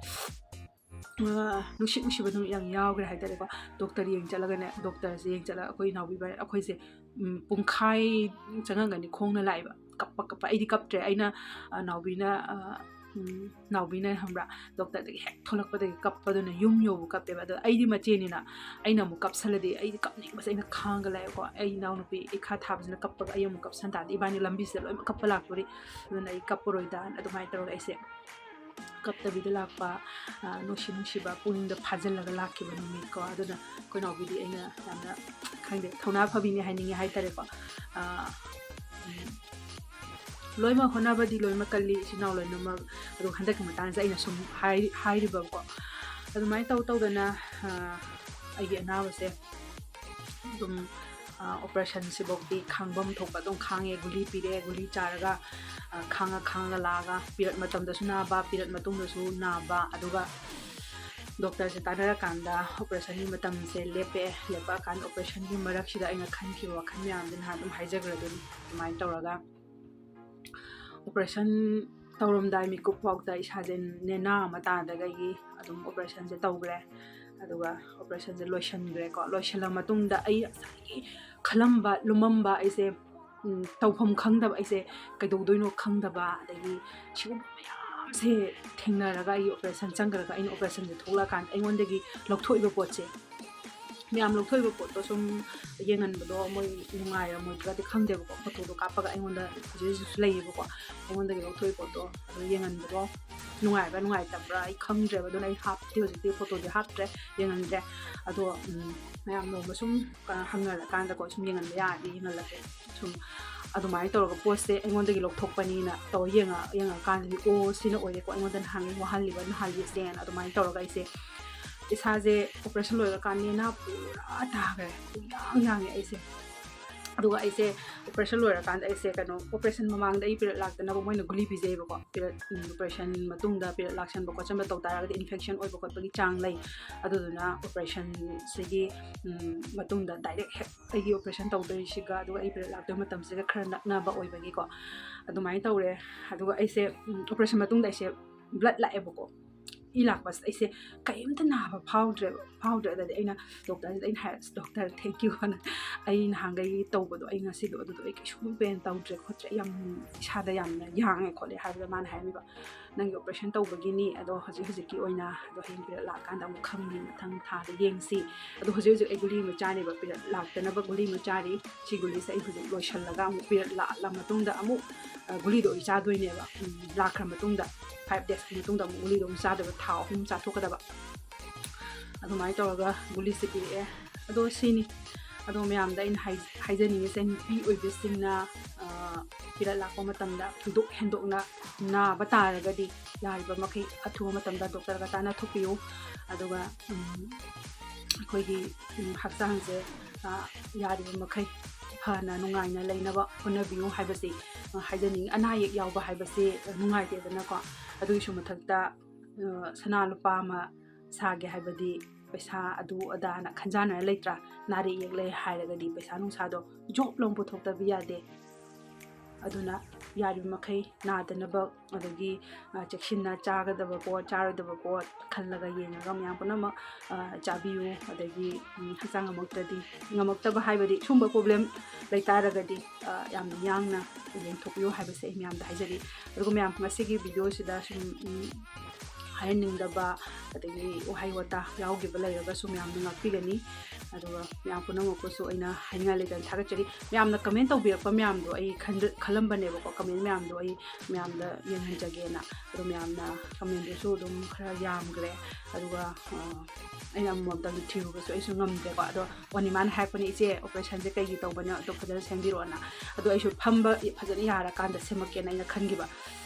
ꯑ, ꯅꯨꯡꯁꯤꯠ ꯅꯨꯡꯁꯤꯕ ꯅꯨꯃꯤꯠ ꯌꯥꯝ ꯌꯥꯎꯈ꯭ꯔꯦ ꯍꯥꯏꯇꯥꯔꯦꯀꯣ꯫ ꯗꯣꯛꯇꯔ ꯌꯦꯡ ꯆꯠꯂꯒꯅꯦ, ꯗꯣꯛꯇꯔꯁꯦ ꯌꯦꯡ ꯆꯠꯂꯒ ꯑꯩꯈꯣꯏ ꯅꯥꯎꯕꯤ ꯏꯕꯥꯅꯤ, ꯑꯩꯈꯣꯏꯁꯦ, ꯎꯝ, ꯄꯨꯡꯈꯥꯏ ꯆꯪꯉꯝꯒꯅꯤ ꯈꯣꯡꯅ ꯂꯥꯛꯏꯕ꯫ ꯀꯞꯄ ꯀꯞꯄ꯫ ꯑꯩꯗꯤ ꯀꯞꯇ꯭ꯔꯦ꯫ ꯑꯩꯅ, ꯑ, ꯅꯥꯎꯕꯤꯅ, ꯑ, ꯎꯝ, ꯅꯥꯎꯕꯤꯅ ꯈꯪꯕ꯭ꯔꯥ, ꯗꯣꯛꯇꯔꯗꯒꯤ ꯍꯦꯛ ꯊꯣꯛꯂꯛꯄꯗꯒꯤ ꯀꯞꯄꯗꯨꯅ ꯌꯨꯝ ꯌꯧꯕ ꯀꯞꯄꯦꯕ꯫ ꯑꯗꯣ ꯑꯩꯗꯤ ꯃꯆꯦꯅꯤꯅ ꯑꯩꯅ ꯑꯃꯨꯛ ꯀꯞꯁꯜꯂꯗꯤ ꯑꯩꯗꯤ ꯀꯞꯅꯤꯡꯕꯁꯦ ꯑꯩꯅ ꯈꯥꯡꯒ ꯂꯥꯛꯑꯦꯀꯣ꯫ ꯑꯩ ꯏꯅꯥꯎꯅꯨꯄꯤ ꯏꯈꯥ ꯊꯥꯕꯁꯤꯅ ꯀꯞꯄꯒ ꯑꯩ ꯑꯃꯨꯛ ꯀꯞꯁꯟ ꯇꯥꯔꯗꯤ ꯏꯕꯥꯅꯤ ꯂꯝꯕꯤꯁꯤꯗ ꯂꯣꯏꯅꯃꯛ ꯀꯞꯄ ꯂꯥꯛꯇꯣꯔꯤ꯫ ꯑꯗꯨꯅ ꯑꯩ ꯀꯞꯄꯔꯣꯏꯗꯥꯅ ꯑꯗꯨꯃꯥꯏꯅ ꯇꯧꯔꯒ ꯑꯩꯁꯦ ꯀꯞꯇꯕꯤꯗ ꯂꯥꯛꯄ, ꯑ, ꯅꯨꯡꯁꯤ ꯅꯨꯡꯁꯤꯕ ꯄꯨꯛꯅꯤꯡꯗ ꯐꯥꯖꯤꯜꯂꯒ ꯂꯥꯛꯈꯤꯕ ꯅꯨꯃꯤꯠꯀꯣ꯫ ꯑꯗꯨꯅ ꯑꯩꯈꯣꯏ ꯅꯥꯎꯕꯤꯗꯤ ꯑꯩꯅ ꯌꯥꯝꯅ, ꯈꯪꯗꯦ, ꯊꯧꯅꯥ ꯐꯕꯤꯅꯤ ꯍꯥꯏꯅꯤꯡꯉꯦ ꯍꯥꯏꯇꯥꯔꯦꯀꯣ꯫ ꯑ, ꯎꯝ, ꯂꯣꯏꯅꯃꯛ ꯍꯣꯠꯅꯕꯗꯤ ꯂꯣꯏꯅꯃꯛ ꯀꯜꯂꯤ, ꯏꯆꯤꯟ ꯏꯅꯥꯎ ꯂꯣꯏꯅꯃꯛ꯫ ꯑꯗꯣ ꯍꯟꯗꯛꯀꯤ ꯃꯇꯥꯡꯁꯦ ꯑꯩꯅ ꯁꯨꯝ ꯍꯥꯏ-, ꯍꯥꯏꯔꯤꯕꯀꯣ꯫ ꯑꯗꯨꯃꯥꯏꯅ ꯇꯧ ꯇꯧꯗꯅ, ꯑ, ꯑꯩꯒꯤ ꯑꯅꯥꯕꯁꯦ ꯑꯗꯨꯝ, ꯑ, ꯑꯣꯄꯔꯦꯁꯟꯁꯤꯐꯧꯗꯤ ꯈꯥꯡꯐꯝ ꯊꯣꯛꯄ ꯑꯗꯨꯝ ꯈꯥꯡꯉꯦ꯫ ꯒꯨꯂꯤ ꯄꯤꯔꯛꯑꯦ, ꯒꯨꯂꯤ ꯆꯥꯔꯒ, ꯑ, ꯈꯥꯡꯉ ꯈꯥꯡꯉ ꯂꯥꯛꯑꯒ, ꯄꯤꯔꯠ ꯃꯇꯝꯗꯁꯨ ꯅꯥꯕ, ꯄꯤꯔꯠ ꯃꯇꯨꯡꯗꯁꯨ ꯅꯥꯕ, ꯑꯗꯨꯒ ꯗꯣꯛꯇꯔꯁꯦ ꯇꯥꯟꯅꯔꯀꯥꯟꯗ ꯑꯣꯄꯔꯦꯁꯟꯒꯤ ꯃꯇꯝꯁꯦ ꯂꯦꯞꯄꯛꯑꯦ꯫ ꯂꯦꯞꯄꯛꯑꯀꯥꯟꯗ ꯑꯣꯄꯔꯦꯁꯟꯒꯤ ꯃꯔꯛꯁꯤꯗ ꯑꯩꯅ ꯈꯟꯈꯤꯕ ꯋꯥꯈꯜ ꯃꯌꯥꯝꯁꯦ ꯅꯍꯥꯟ ꯑꯗꯨꯝ ꯍꯥꯏꯖꯈ꯭ꯔꯗꯨꯅꯤ꯫ ꯑꯗꯨꯃꯥꯏꯅ ꯇꯧꯔꯒ ꯑꯣꯄꯔꯦꯁꯟ ꯇꯧꯔꯝꯗꯥꯏ ꯃꯤꯀꯨꯞ ꯐꯥꯎꯗ ꯏꯁꯥꯁꯦ ꯅꯦꯅꯥ ꯑꯃ ꯇꯥꯗꯒꯤ ꯑꯗꯨꯝ ꯑꯣꯄꯔꯦꯁꯟꯁꯦ ꯇꯧꯈ꯭ꯔꯦ꯫ ꯑꯗꯨꯒ ꯑꯣꯄꯔꯦꯁꯟꯁꯦ ꯂꯣꯏꯁꯤꯟꯈ꯭ꯔꯦꯀꯣ꯫ ꯂꯣꯏꯁꯤꯜꯂ ꯃꯇꯨꯡꯗ ꯑꯩ ꯉꯁꯥꯏꯒꯤ ꯈꯜꯂꯝꯕ ꯂꯨꯝꯃꯝꯕ ꯑꯩꯁꯦ, ꯎꯝ, ꯇꯧꯐꯝ ꯈꯪꯗꯕ, ꯑꯩꯁꯦ ꯀꯩꯗꯧꯗꯣꯏꯅꯣ ꯈꯪꯗꯕ, ꯑꯗꯒꯤ ꯁꯤꯒꯨꯝꯕ ꯃꯌꯥꯝꯁꯦ ꯊꯦꯡꯅꯔꯒ ꯑꯩꯒꯤ ꯑꯣꯄꯔꯦꯁꯟ ꯆꯪꯈ꯭ꯔꯒ ꯑꯩꯅ ꯑꯣꯄꯔꯦꯁꯟꯁꯦ ꯊꯣꯛꯂꯛꯑꯀꯥꯟꯗ ꯑꯩꯉꯣꯟꯗꯒꯤ ꯂꯧꯊꯣꯛꯏꯕ ꯄꯣꯠꯁꯦ, ꯃꯌꯥꯝ ꯂꯧꯊꯣꯛꯏꯕ ꯄꯣꯠꯇꯣ ꯁꯨꯝ ꯌꯦꯡꯍꯟꯕꯗꯣ ꯃꯣꯏ ꯅꯨꯡꯉꯥꯏꯔꯝꯃꯣꯏꯗ꯭ꯔꯗꯤ ꯈꯪꯗꯦꯕꯀꯣ꯫ ꯐꯣꯇꯣꯗꯣ ꯀꯥꯞꯄꯒ ꯑꯩꯉꯣꯟꯗ ꯍꯧꯖꯤꯛ ꯍꯧꯖꯤꯛꯁꯨ ꯂꯩꯌꯦꯕꯀꯣ꯫ ꯑꯩꯉꯣꯟꯗꯒꯤ ꯂꯧꯊꯣꯛꯏ ꯄꯣꯠꯇꯣ ꯑꯗꯨ ꯌꯦꯡꯍꯟꯕꯗꯣ ꯅꯨꯡꯉꯥꯏꯕ꯭ꯔꯥ ꯅꯨꯡꯉꯥꯏꯇꯕ꯭ꯔꯥ ꯑꯩ ꯈꯪꯗ꯭ꯔꯦꯕ꯫ ꯑꯗꯨꯅ ꯑꯩ ꯍꯥꯞꯇꯦ, ꯍꯧꯖꯤꯛꯇꯤ ꯐꯣꯇꯣꯗꯤ ꯍꯥꯞꯇ꯭ꯔꯦ, ꯌꯦꯡꯍꯟꯗ꯭ꯔꯦ꯫ ꯑꯗꯣ, ꯎꯝ, ꯃꯌꯥꯝ ꯅꯣꯡꯃ ꯁꯨꯝ ꯀ-, ꯍꯪꯅꯔꯀꯥꯟꯗꯀꯣ, ꯁꯨꯝ ꯌꯦꯡꯍꯟꯕ ꯌꯥꯔꯗꯤ ꯌꯦꯡꯍꯜꯂꯛꯀꯦ꯫ ꯁꯨꯝ ꯑꯗꯨꯃꯥꯏꯅ ꯇꯧꯔꯒ ꯄꯣꯠꯁꯦ ꯑꯩꯉꯣꯟꯗꯒꯤ ꯂꯧꯊꯣꯛꯄꯅꯤꯅ ꯇꯧꯔ ꯌꯦꯡꯉ-, ꯌꯦꯡꯉꯀꯥꯟꯗꯗꯤ, "ꯑꯣ, ꯁꯤꯅ ꯑꯣꯏꯔꯦꯀꯣ, ꯑꯩꯉꯣꯟꯗ ꯅꯍꯥꯟꯒꯩ ꯋꯥꯍꯜꯂꯤꯕ ꯅꯍꯥꯟꯒꯤꯁꯦꯅ" ꯑꯗꯨꯃꯥꯏꯅ ꯇꯧꯔꯒ ꯑꯩꯁꯦ ꯏꯁꯥꯁꯦ ꯑꯣꯄꯔꯦꯁꯟ ꯂꯣꯏꯔꯀꯥꯟꯗ ꯅꯦꯅꯥ ꯄꯨꯔꯥ ꯇꯥꯈ꯭ꯔꯦ, ꯄꯨꯡꯌꯥꯡ ꯌꯥꯡꯉꯦ ꯑꯩꯁꯦ꯫ ꯑꯗꯨꯒ ꯑꯩꯁꯦ ꯑꯣꯄꯔꯦꯁꯟ ꯂꯣꯏꯔꯀꯥꯟꯗ ꯑꯩꯁꯦ, ꯀꯩꯅꯣ, ꯑꯣꯄꯔꯦꯁꯟ ꯃꯃꯥꯡꯗ ꯑꯩ ꯄꯤꯔꯠ ꯂꯥꯛꯇꯅꯕ ꯃꯣꯏꯅ ꯒꯨꯂꯤ ꯄꯤꯖꯩꯕꯀꯣ꯫ ꯄꯤꯔꯠ, ꯎꯝ, ꯑꯣꯄꯔꯦꯁꯟ ꯃꯇꯨꯡꯗ ꯄꯤꯔꯠ ꯂꯥꯛꯁꯟꯕ ꯈꯣꯠꯆꯟꯕ ꯇꯧ ꯇꯥꯔꯒꯗꯤ ꯏꯟꯐꯦꯛꯁꯟ ꯑꯣꯏꯕ ꯈꯣꯠꯄꯒꯤ ꯆꯥꯡ ꯂꯩ꯫ ꯑꯗꯨꯗꯨꯅ ꯑꯣꯄꯔꯦꯁꯟꯁꯤꯒꯤ, ꯎꯝ, ꯃꯇꯨꯡꯗ ꯗꯥꯏꯔꯦꯛ ꯍꯦꯛ ꯑꯩꯒꯤ ꯑꯣꯄꯔꯦꯁꯟ ꯇꯧꯗꯣꯏꯁꯤꯒ ꯑꯗꯨꯒ ꯑꯩ ꯄꯤꯔꯠ ꯂꯥꯛꯇꯣꯏ ꯃꯇꯝꯁꯤꯒ ꯈꯔ ꯅꯛꯅꯕ ꯑꯣꯏꯕꯒꯤꯀꯣ, ꯑꯗꯨꯃꯥꯏꯅ ꯇꯧꯔꯦ꯫ ꯑꯗꯨꯒ ꯑꯩꯁꯦ, ꯎꯝ, ꯑꯣꯄꯔꯦꯁꯟ ꯃꯇꯨꯡꯗ ꯑꯩꯁꯦ ꯕ꯭ꯂꯠ ꯂꯥꯛꯑꯦꯕꯀꯣ꯫ ꯏ ꯂꯥꯛꯄꯁꯤꯗ ꯑꯩꯁꯦ ꯀꯔꯤꯝꯇ ꯅꯥꯕ ꯐꯥꯎꯗ꯭ꯔꯦꯕ, ꯐꯥꯎꯗ꯭ꯔꯦ꯫ ꯑꯗꯗꯤ ꯑꯩꯅ ꯗꯣꯛꯇꯔꯁꯤꯗ ꯑꯩꯅ ꯍꯥꯏꯔꯦ, "ꯑꯁ, ꯗꯣꯛꯇꯔ, thank you" ꯍꯥꯏꯅ, "ꯑꯩ ꯅꯍꯥꯟꯈꯩ ꯇꯧꯕꯗꯣ ꯑꯩ ꯉꯁꯤꯗꯣ ꯑꯗꯨꯗꯣ ꯑꯩ ꯀꯩꯁꯨ ꯄꯦꯟ ꯇꯧꯗ꯭ꯔꯦ ꯈꯣꯠꯇ꯭ꯔꯦ, ꯑꯩ ꯌꯥꯝ ꯏꯁꯥꯗ ꯌꯥꯝꯅ ꯌꯥꯡꯉꯦ ꯈꯣꯠꯂꯦ" ꯍꯥꯏꯕꯗ ꯃꯥꯅ ꯍꯥꯏꯔꯝꯃꯤꯕ, "ꯅꯪꯒꯤ ꯑꯣꯄꯔꯦꯁꯟ ꯇꯧꯕꯒꯤꯅꯤ, ꯑꯗꯣ ꯍꯧꯖꯤꯛ ꯍꯧꯖꯤꯛꯀꯤ ꯑꯣꯏꯅ, ꯑꯗꯣ ꯍꯌꯦꯡ ꯄꯤꯔꯠ ꯂꯥꯛꯑꯀꯥꯟꯗ ꯑꯃꯨꯛ ꯈꯪꯅꯤ, ꯃꯊꯪ ꯊꯥꯗ ꯌꯦꯡꯁꯤ꯫ ꯑꯗꯣ ꯍꯧꯖꯤꯛ ꯍꯧꯖꯤꯛ ꯑꯩ ꯒꯨꯂꯤ ꯑꯃ ꯆꯥꯔꯤꯕ, ꯄꯤꯔꯠ ꯂꯥꯛꯇꯅꯕ ꯒꯨꯂꯤ ꯑꯃ ꯆꯥꯔꯤ꯫ ꯁꯤ ꯒꯨꯂꯤꯁꯦ ꯑꯩ ꯍꯧꯖꯤꯛ ꯂꯣꯏꯁꯤꯜꯂꯒ ꯑꯃꯨꯛ ꯄꯤꯔꯠ ꯂꯥꯛꯂ ꯃꯇꯨꯡꯗ ꯑꯃꯨꯛ, ꯑ, ꯒꯨꯂꯤꯗꯣ ꯑꯩ ꯆꯥꯗꯣꯏꯅꯦꯕ꯫ ꯎꯝ, ꯂꯥꯛꯈ꯭ꯔ ꯃꯇꯨꯡꯗ, five days ꯀꯤ ꯃꯇꯨꯡꯗ ꯑꯃꯨꯛ ꯒꯨꯂꯤꯗꯣ ꯑꯃꯨꯛ ꯆꯥꯗꯣꯏꯕ, ꯊꯥ ꯑꯍꯨꯝ ꯆꯥꯊꯣꯛꯀꯗꯕ"꯫ ꯑꯗꯨꯃꯥꯏꯅ ꯇꯧꯔꯒ ꯒꯨꯂꯤꯁꯦ ꯄꯤꯔꯛꯑꯦ꯫ ꯑꯗꯣ ꯁꯤꯅꯤ꯫ ꯑꯗꯣ ꯃꯌꯥꯝꯗ ꯑꯩꯅ ꯍꯥꯏ-, ꯍꯥꯏꯖꯅꯤꯡꯉꯤꯁꯦ, ꯅꯨꯄꯤ ꯑꯣꯏꯕꯤꯁꯤꯡꯅ, ꯑ, ꯄꯤꯔꯠ ꯂꯥꯛꯄ ꯃꯇꯝꯗ ꯊꯣꯏꯗꯣꯛ ꯍꯦꯟꯗꯣꯛꯅ ꯅꯥꯕ ꯇꯥꯔꯒꯗꯤ ꯌꯥꯔꯤꯕ ꯃꯈꯩ ꯑꯊꯨꯕ ꯃꯇꯝꯗ ꯗꯣꯛꯇꯔꯒ ꯇꯥꯟꯅꯊꯣꯛꯄꯤꯌꯨ꯫ ꯑꯗꯨꯒ, ꯎꯝ, ꯑꯩꯈꯣꯏꯒꯤ, ꯎꯝ, ꯍꯛꯆꯥꯡꯁꯦ, ꯑ, ꯌꯥꯔꯤꯕ ꯃꯈꯩ ꯐꯅ ꯅꯨꯡꯉꯥꯏꯅ ꯂꯩꯅꯕ ꯍꯣꯠꯅꯕꯤꯌꯨ ꯍꯥꯏꯕꯁꯤ, ꯑ, ꯍꯥꯏꯖꯅꯤꯡꯉꯤ꯫ ꯑꯅꯥ ꯑꯌꯦꯛ ꯌꯥꯎꯕ ꯍꯥꯏꯕꯁꯤ, ꯑ, ꯅꯨꯡꯉꯥꯏꯇꯦꯗꯅꯀꯣ꯫ ꯑꯗꯨꯒꯤꯁꯨ ꯃꯊꯛꯇ, ꯑ, ꯁꯅꯥ ꯂꯨꯄꯥ ꯑꯃ ꯁꯥꯒꯦ ꯍꯥꯏꯕꯗꯤ ꯄꯩꯁꯥ ꯑꯗꯨ ꯑꯗꯥꯅ ꯈꯟꯖꯥꯟꯅꯔ ꯂꯩꯇ꯭ꯔꯥ? ꯅꯥꯔꯛ ꯌꯦꯛ ꯂꯩ ꯍꯥꯏꯔꯒꯗꯤ ꯄꯩꯁꯥ ꯅꯨꯡꯁꯥꯗꯣ ꯖꯣꯕ ꯂꯥꯎ ꯄꯨꯊꯣꯛꯇꯕ ꯌꯥꯗꯦ꯫ ꯑꯗꯨꯅ ꯌꯥꯔꯤꯕ ꯃꯈꯩ ꯅꯥꯗꯅꯕ, ꯑꯗꯒꯤ ꯆꯦꯛꯁꯤꯟꯅ ꯆꯥꯒꯗꯕ ꯄꯣꯠ, ꯆꯥꯔꯣꯏꯗꯕ ꯄꯣꯠ ꯈꯜꯂꯒ ꯌꯦꯡꯉꯒ ꯃꯌꯥꯝ ꯄꯨꯝꯅꯃꯛ ꯆꯥꯕꯤꯌꯨ꯫ ꯑꯗꯒꯤ ꯍꯛꯆꯥꯡ ꯉꯝꯃꯛꯇ꯭ꯔꯗꯤ, ꯉꯝꯃꯛꯇꯕ ꯍꯥꯏꯕꯗꯤ ꯁꯨꯝꯕ problem ꯂꯩꯇꯥꯔꯒꯗꯤ ꯌꯥꯝꯅ ꯌꯥꯡꯅ ꯌꯦꯡꯊꯣꯛꯄꯤꯌꯨ ꯍꯥꯏꯕꯁꯦ ꯑꯩ ꯃꯌꯥꯝꯗ ꯍꯥꯏꯖꯔꯤ꯫ ꯑꯗꯨꯒ ꯃꯌꯥꯝ, ꯉꯁꯤꯒꯤ video ꯁꯤꯗ ꯁꯨꯝ ꯍꯥꯏꯍꯟꯅꯤꯡꯗꯕ ꯑꯗꯒꯤ ꯋꯥꯍꯩ ꯋꯥꯇꯥ ꯌꯥꯎꯈꯤꯕ ꯂꯩꯔꯒꯁꯨ ꯃꯌꯥꯝꯅ ꯉꯥꯛꯄꯤꯒꯅꯤ꯫ ꯑꯗꯨꯒ ꯃꯌꯥꯝ ꯄꯨꯝꯅꯃꯛꯄꯨꯁꯨ ꯑꯩꯅ ꯍꯥꯏꯅꯤꯡꯉꯥꯏ ꯂꯩꯇꯅ ꯊꯥꯒꯠꯆꯔꯤ꯫ ꯃꯌꯥꯝꯅ comment ꯇꯧꯕꯤꯔꯛꯄ ꯃꯌꯥꯝꯗꯣ ꯑꯩ ꯈꯟꯖ-, ꯈꯜꯂꯝꯕꯅꯦꯕꯀꯣ, comment ꯃꯌꯥꯝꯗꯣ ꯑꯩ ꯃꯌꯥꯝꯗ ꯌꯦꯡꯍꯟꯖꯒꯦꯅ꯫ ꯑꯗꯣ ꯃꯌꯥꯝꯅ comment ꯗꯨꯁꯨ ꯑꯗꯨꯝ ꯈꯔ ꯌꯥꯝꯈ꯭ꯔꯦ꯫ ꯑꯗꯨꯒ ꯑꯩꯅ ꯑꯃꯃꯝꯇꯪ ꯊꯤꯔꯨꯕꯁꯨ ꯑꯩꯁꯨ ꯉꯝꯗ꯭ꯔꯦꯀꯣ꯫ ꯑꯗꯣ ꯑꯣꯅꯤꯃꯥꯅ ꯍꯥꯏꯔꯛꯄꯅꯦ, "ꯏꯆꯦ, operation ꯁꯦ ꯀꯩꯒꯤ ꯇꯧꯕꯅꯣ? ꯑꯗꯣ ꯐꯖꯅ ꯁꯦꯝꯕꯤꯔꯛꯑꯣꯅ"꯫ ꯑꯗꯣ ꯑꯩꯁꯨ ꯐꯝꯕ ꯐꯖꯅ ꯌꯥꯔꯀꯥꯟꯗ ꯁꯦꯝꯃꯛꯀꯦꯅ ꯑꯩꯅ ꯈꯟꯈꯤꯕ꯫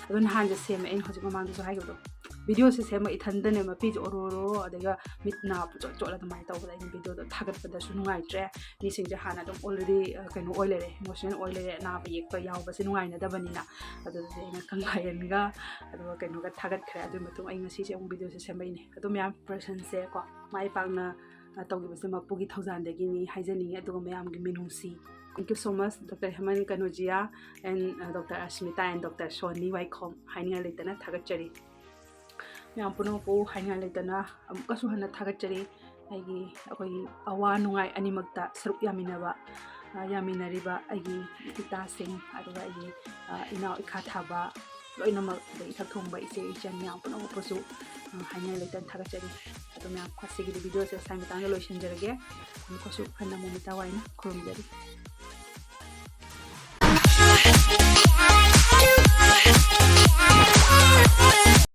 ꯑꯗꯣ ꯅꯍꯥꯟꯁꯦ ꯁꯦꯝꯃꯦ, ꯑꯩꯅ ꯍꯧꯖꯤꯛ ꯃꯃꯥꯡꯗꯁꯨ ꯍꯥꯏꯈꯤꯕꯗꯣ, video ꯁꯦ ꯁꯦꯝꯕ ꯏꯊꯟꯗꯅꯦ, ꯃꯄꯤꯁꯦ ꯑꯣꯔꯣ ꯑꯣꯔꯣ, ꯑꯗꯨꯒ ꯃꯤꯠ ꯅꯥ ꯄꯨꯡꯆꯣꯠ ꯆꯣꯠꯂ ꯑꯗꯨꯃꯥꯏꯅ ꯇꯧꯕꯗ ꯑꯩꯅ video ꯗꯣ ꯊꯥꯒꯠꯄꯗꯁꯨ ꯅꯨꯡꯉꯥꯏꯇ꯭ꯔꯦ꯫ ꯃꯤꯁꯤꯡꯁꯦ ꯍꯥꯟꯅ ꯑꯗꯨꯝ already ꯀꯩꯅꯣ ꯑꯣꯏ ꯂꯩꯔꯦ, emotional ꯑꯣꯏ ꯂꯩꯔꯦ, ꯑꯅꯥꯕ ꯌꯦꯛꯄ ꯌꯥꯎꯕꯁꯦ ꯅꯨꯡꯉꯥꯏꯅꯗꯕꯅꯤꯅ꯫ ꯑꯗꯨꯗꯤ ꯑꯩꯅ ꯀꯪꯂꯥꯌꯦꯟꯒ ꯑꯗꯨꯒ ꯀꯩꯅꯣꯒ ꯊꯥꯒꯠꯈ꯭ꯔꯦ꯫ ꯑꯗꯨꯒꯤ ꯃꯇꯨꯡ ꯑꯩ ꯉꯁꯤꯁꯦ ꯑꯃꯨꯛ video ꯁꯦ ꯁꯦꯝꯕꯩꯅꯦ꯫ ꯑꯗꯣ ꯃꯌꯥꯝ, operation ꯁꯦ ꯀꯣ, ꯃꯥꯏ ꯄꯥꯛꯅ ꯇꯧꯈꯤꯕꯁꯦ ꯃꯄꯨꯒꯤ ꯊꯧꯖꯥꯜꯗꯒꯤꯅꯤ ꯍꯥꯏꯖꯅꯤꯡꯉꯤ꯫ ꯑꯗꯨꯒ ꯃꯌꯥꯝꯒꯤ ꯃꯤꯅꯨꯡꯁꯤ꯫ Thank you so much, Doctor Hemant Kanojia and Doctor Asmita and Doctor Soni Waikhom. ꯍꯥꯏꯅꯤꯡꯉꯥꯏ ꯂꯩꯇꯅ ꯊꯥꯒꯠꯆꯔꯤ꯫ ꯃꯌꯥꯝ ꯄꯨꯝꯅꯃꯛꯄꯨ ꯍꯥꯏꯅꯤꯡꯉꯥꯏ ꯂꯩꯇꯅ ꯑꯃꯨꯛꯀꯁꯨ ꯍꯟꯅ ꯊꯥꯒꯠꯆꯔꯤ꯫ ꯑꯩꯒꯤ, ꯑꯩꯈꯣꯏꯒꯤ ꯑꯋꯥ ꯅꯨꯡꯉꯥꯏ ꯑꯅꯤꯃꯛꯇ ꯁꯔꯨꯛ ꯌꯥꯃꯤꯟꯅꯕ, ꯌꯥꯃꯤꯟꯅꯔꯤꯕ ꯑꯩꯒꯤ ꯏꯇꯥꯁꯤꯡ, ꯑꯗꯨꯒ ꯑꯩꯒꯤ ꯏꯅꯥꯎ ꯏꯈꯥ ꯊꯥꯕ ꯂꯣꯏꯅꯃꯛ, ꯑꯗꯩ ꯏꯊꯛ ꯊꯣꯡꯕ ꯏꯆꯦ ꯏꯆꯟ ꯃꯌꯥꯝ ꯄꯨꯝꯅꯃꯛꯄꯨꯁꯨ ꯍꯥꯏꯅꯤꯡꯉꯥꯏ ꯂꯩꯇꯅ ꯊꯥꯒꯠꯆꯔꯤ꯫ ꯑꯗꯣ ꯃꯌꯥꯝ, ꯉꯁꯤꯒꯤꯗꯤ video ꯁꯦ ꯁ꯭ꯋꯥꯏ ꯃꯇꯥꯡꯗ ꯂꯣꯏꯁꯤꯟꯖꯔꯒꯦ꯫ ꯑꯃꯨꯛꯀꯁꯨ ꯍꯟꯅ ꯃꯣꯃꯤꯇꯥ ꯋꯥꯏꯅ ꯈꯨꯔꯨꯝꯖꯔꯤ꯫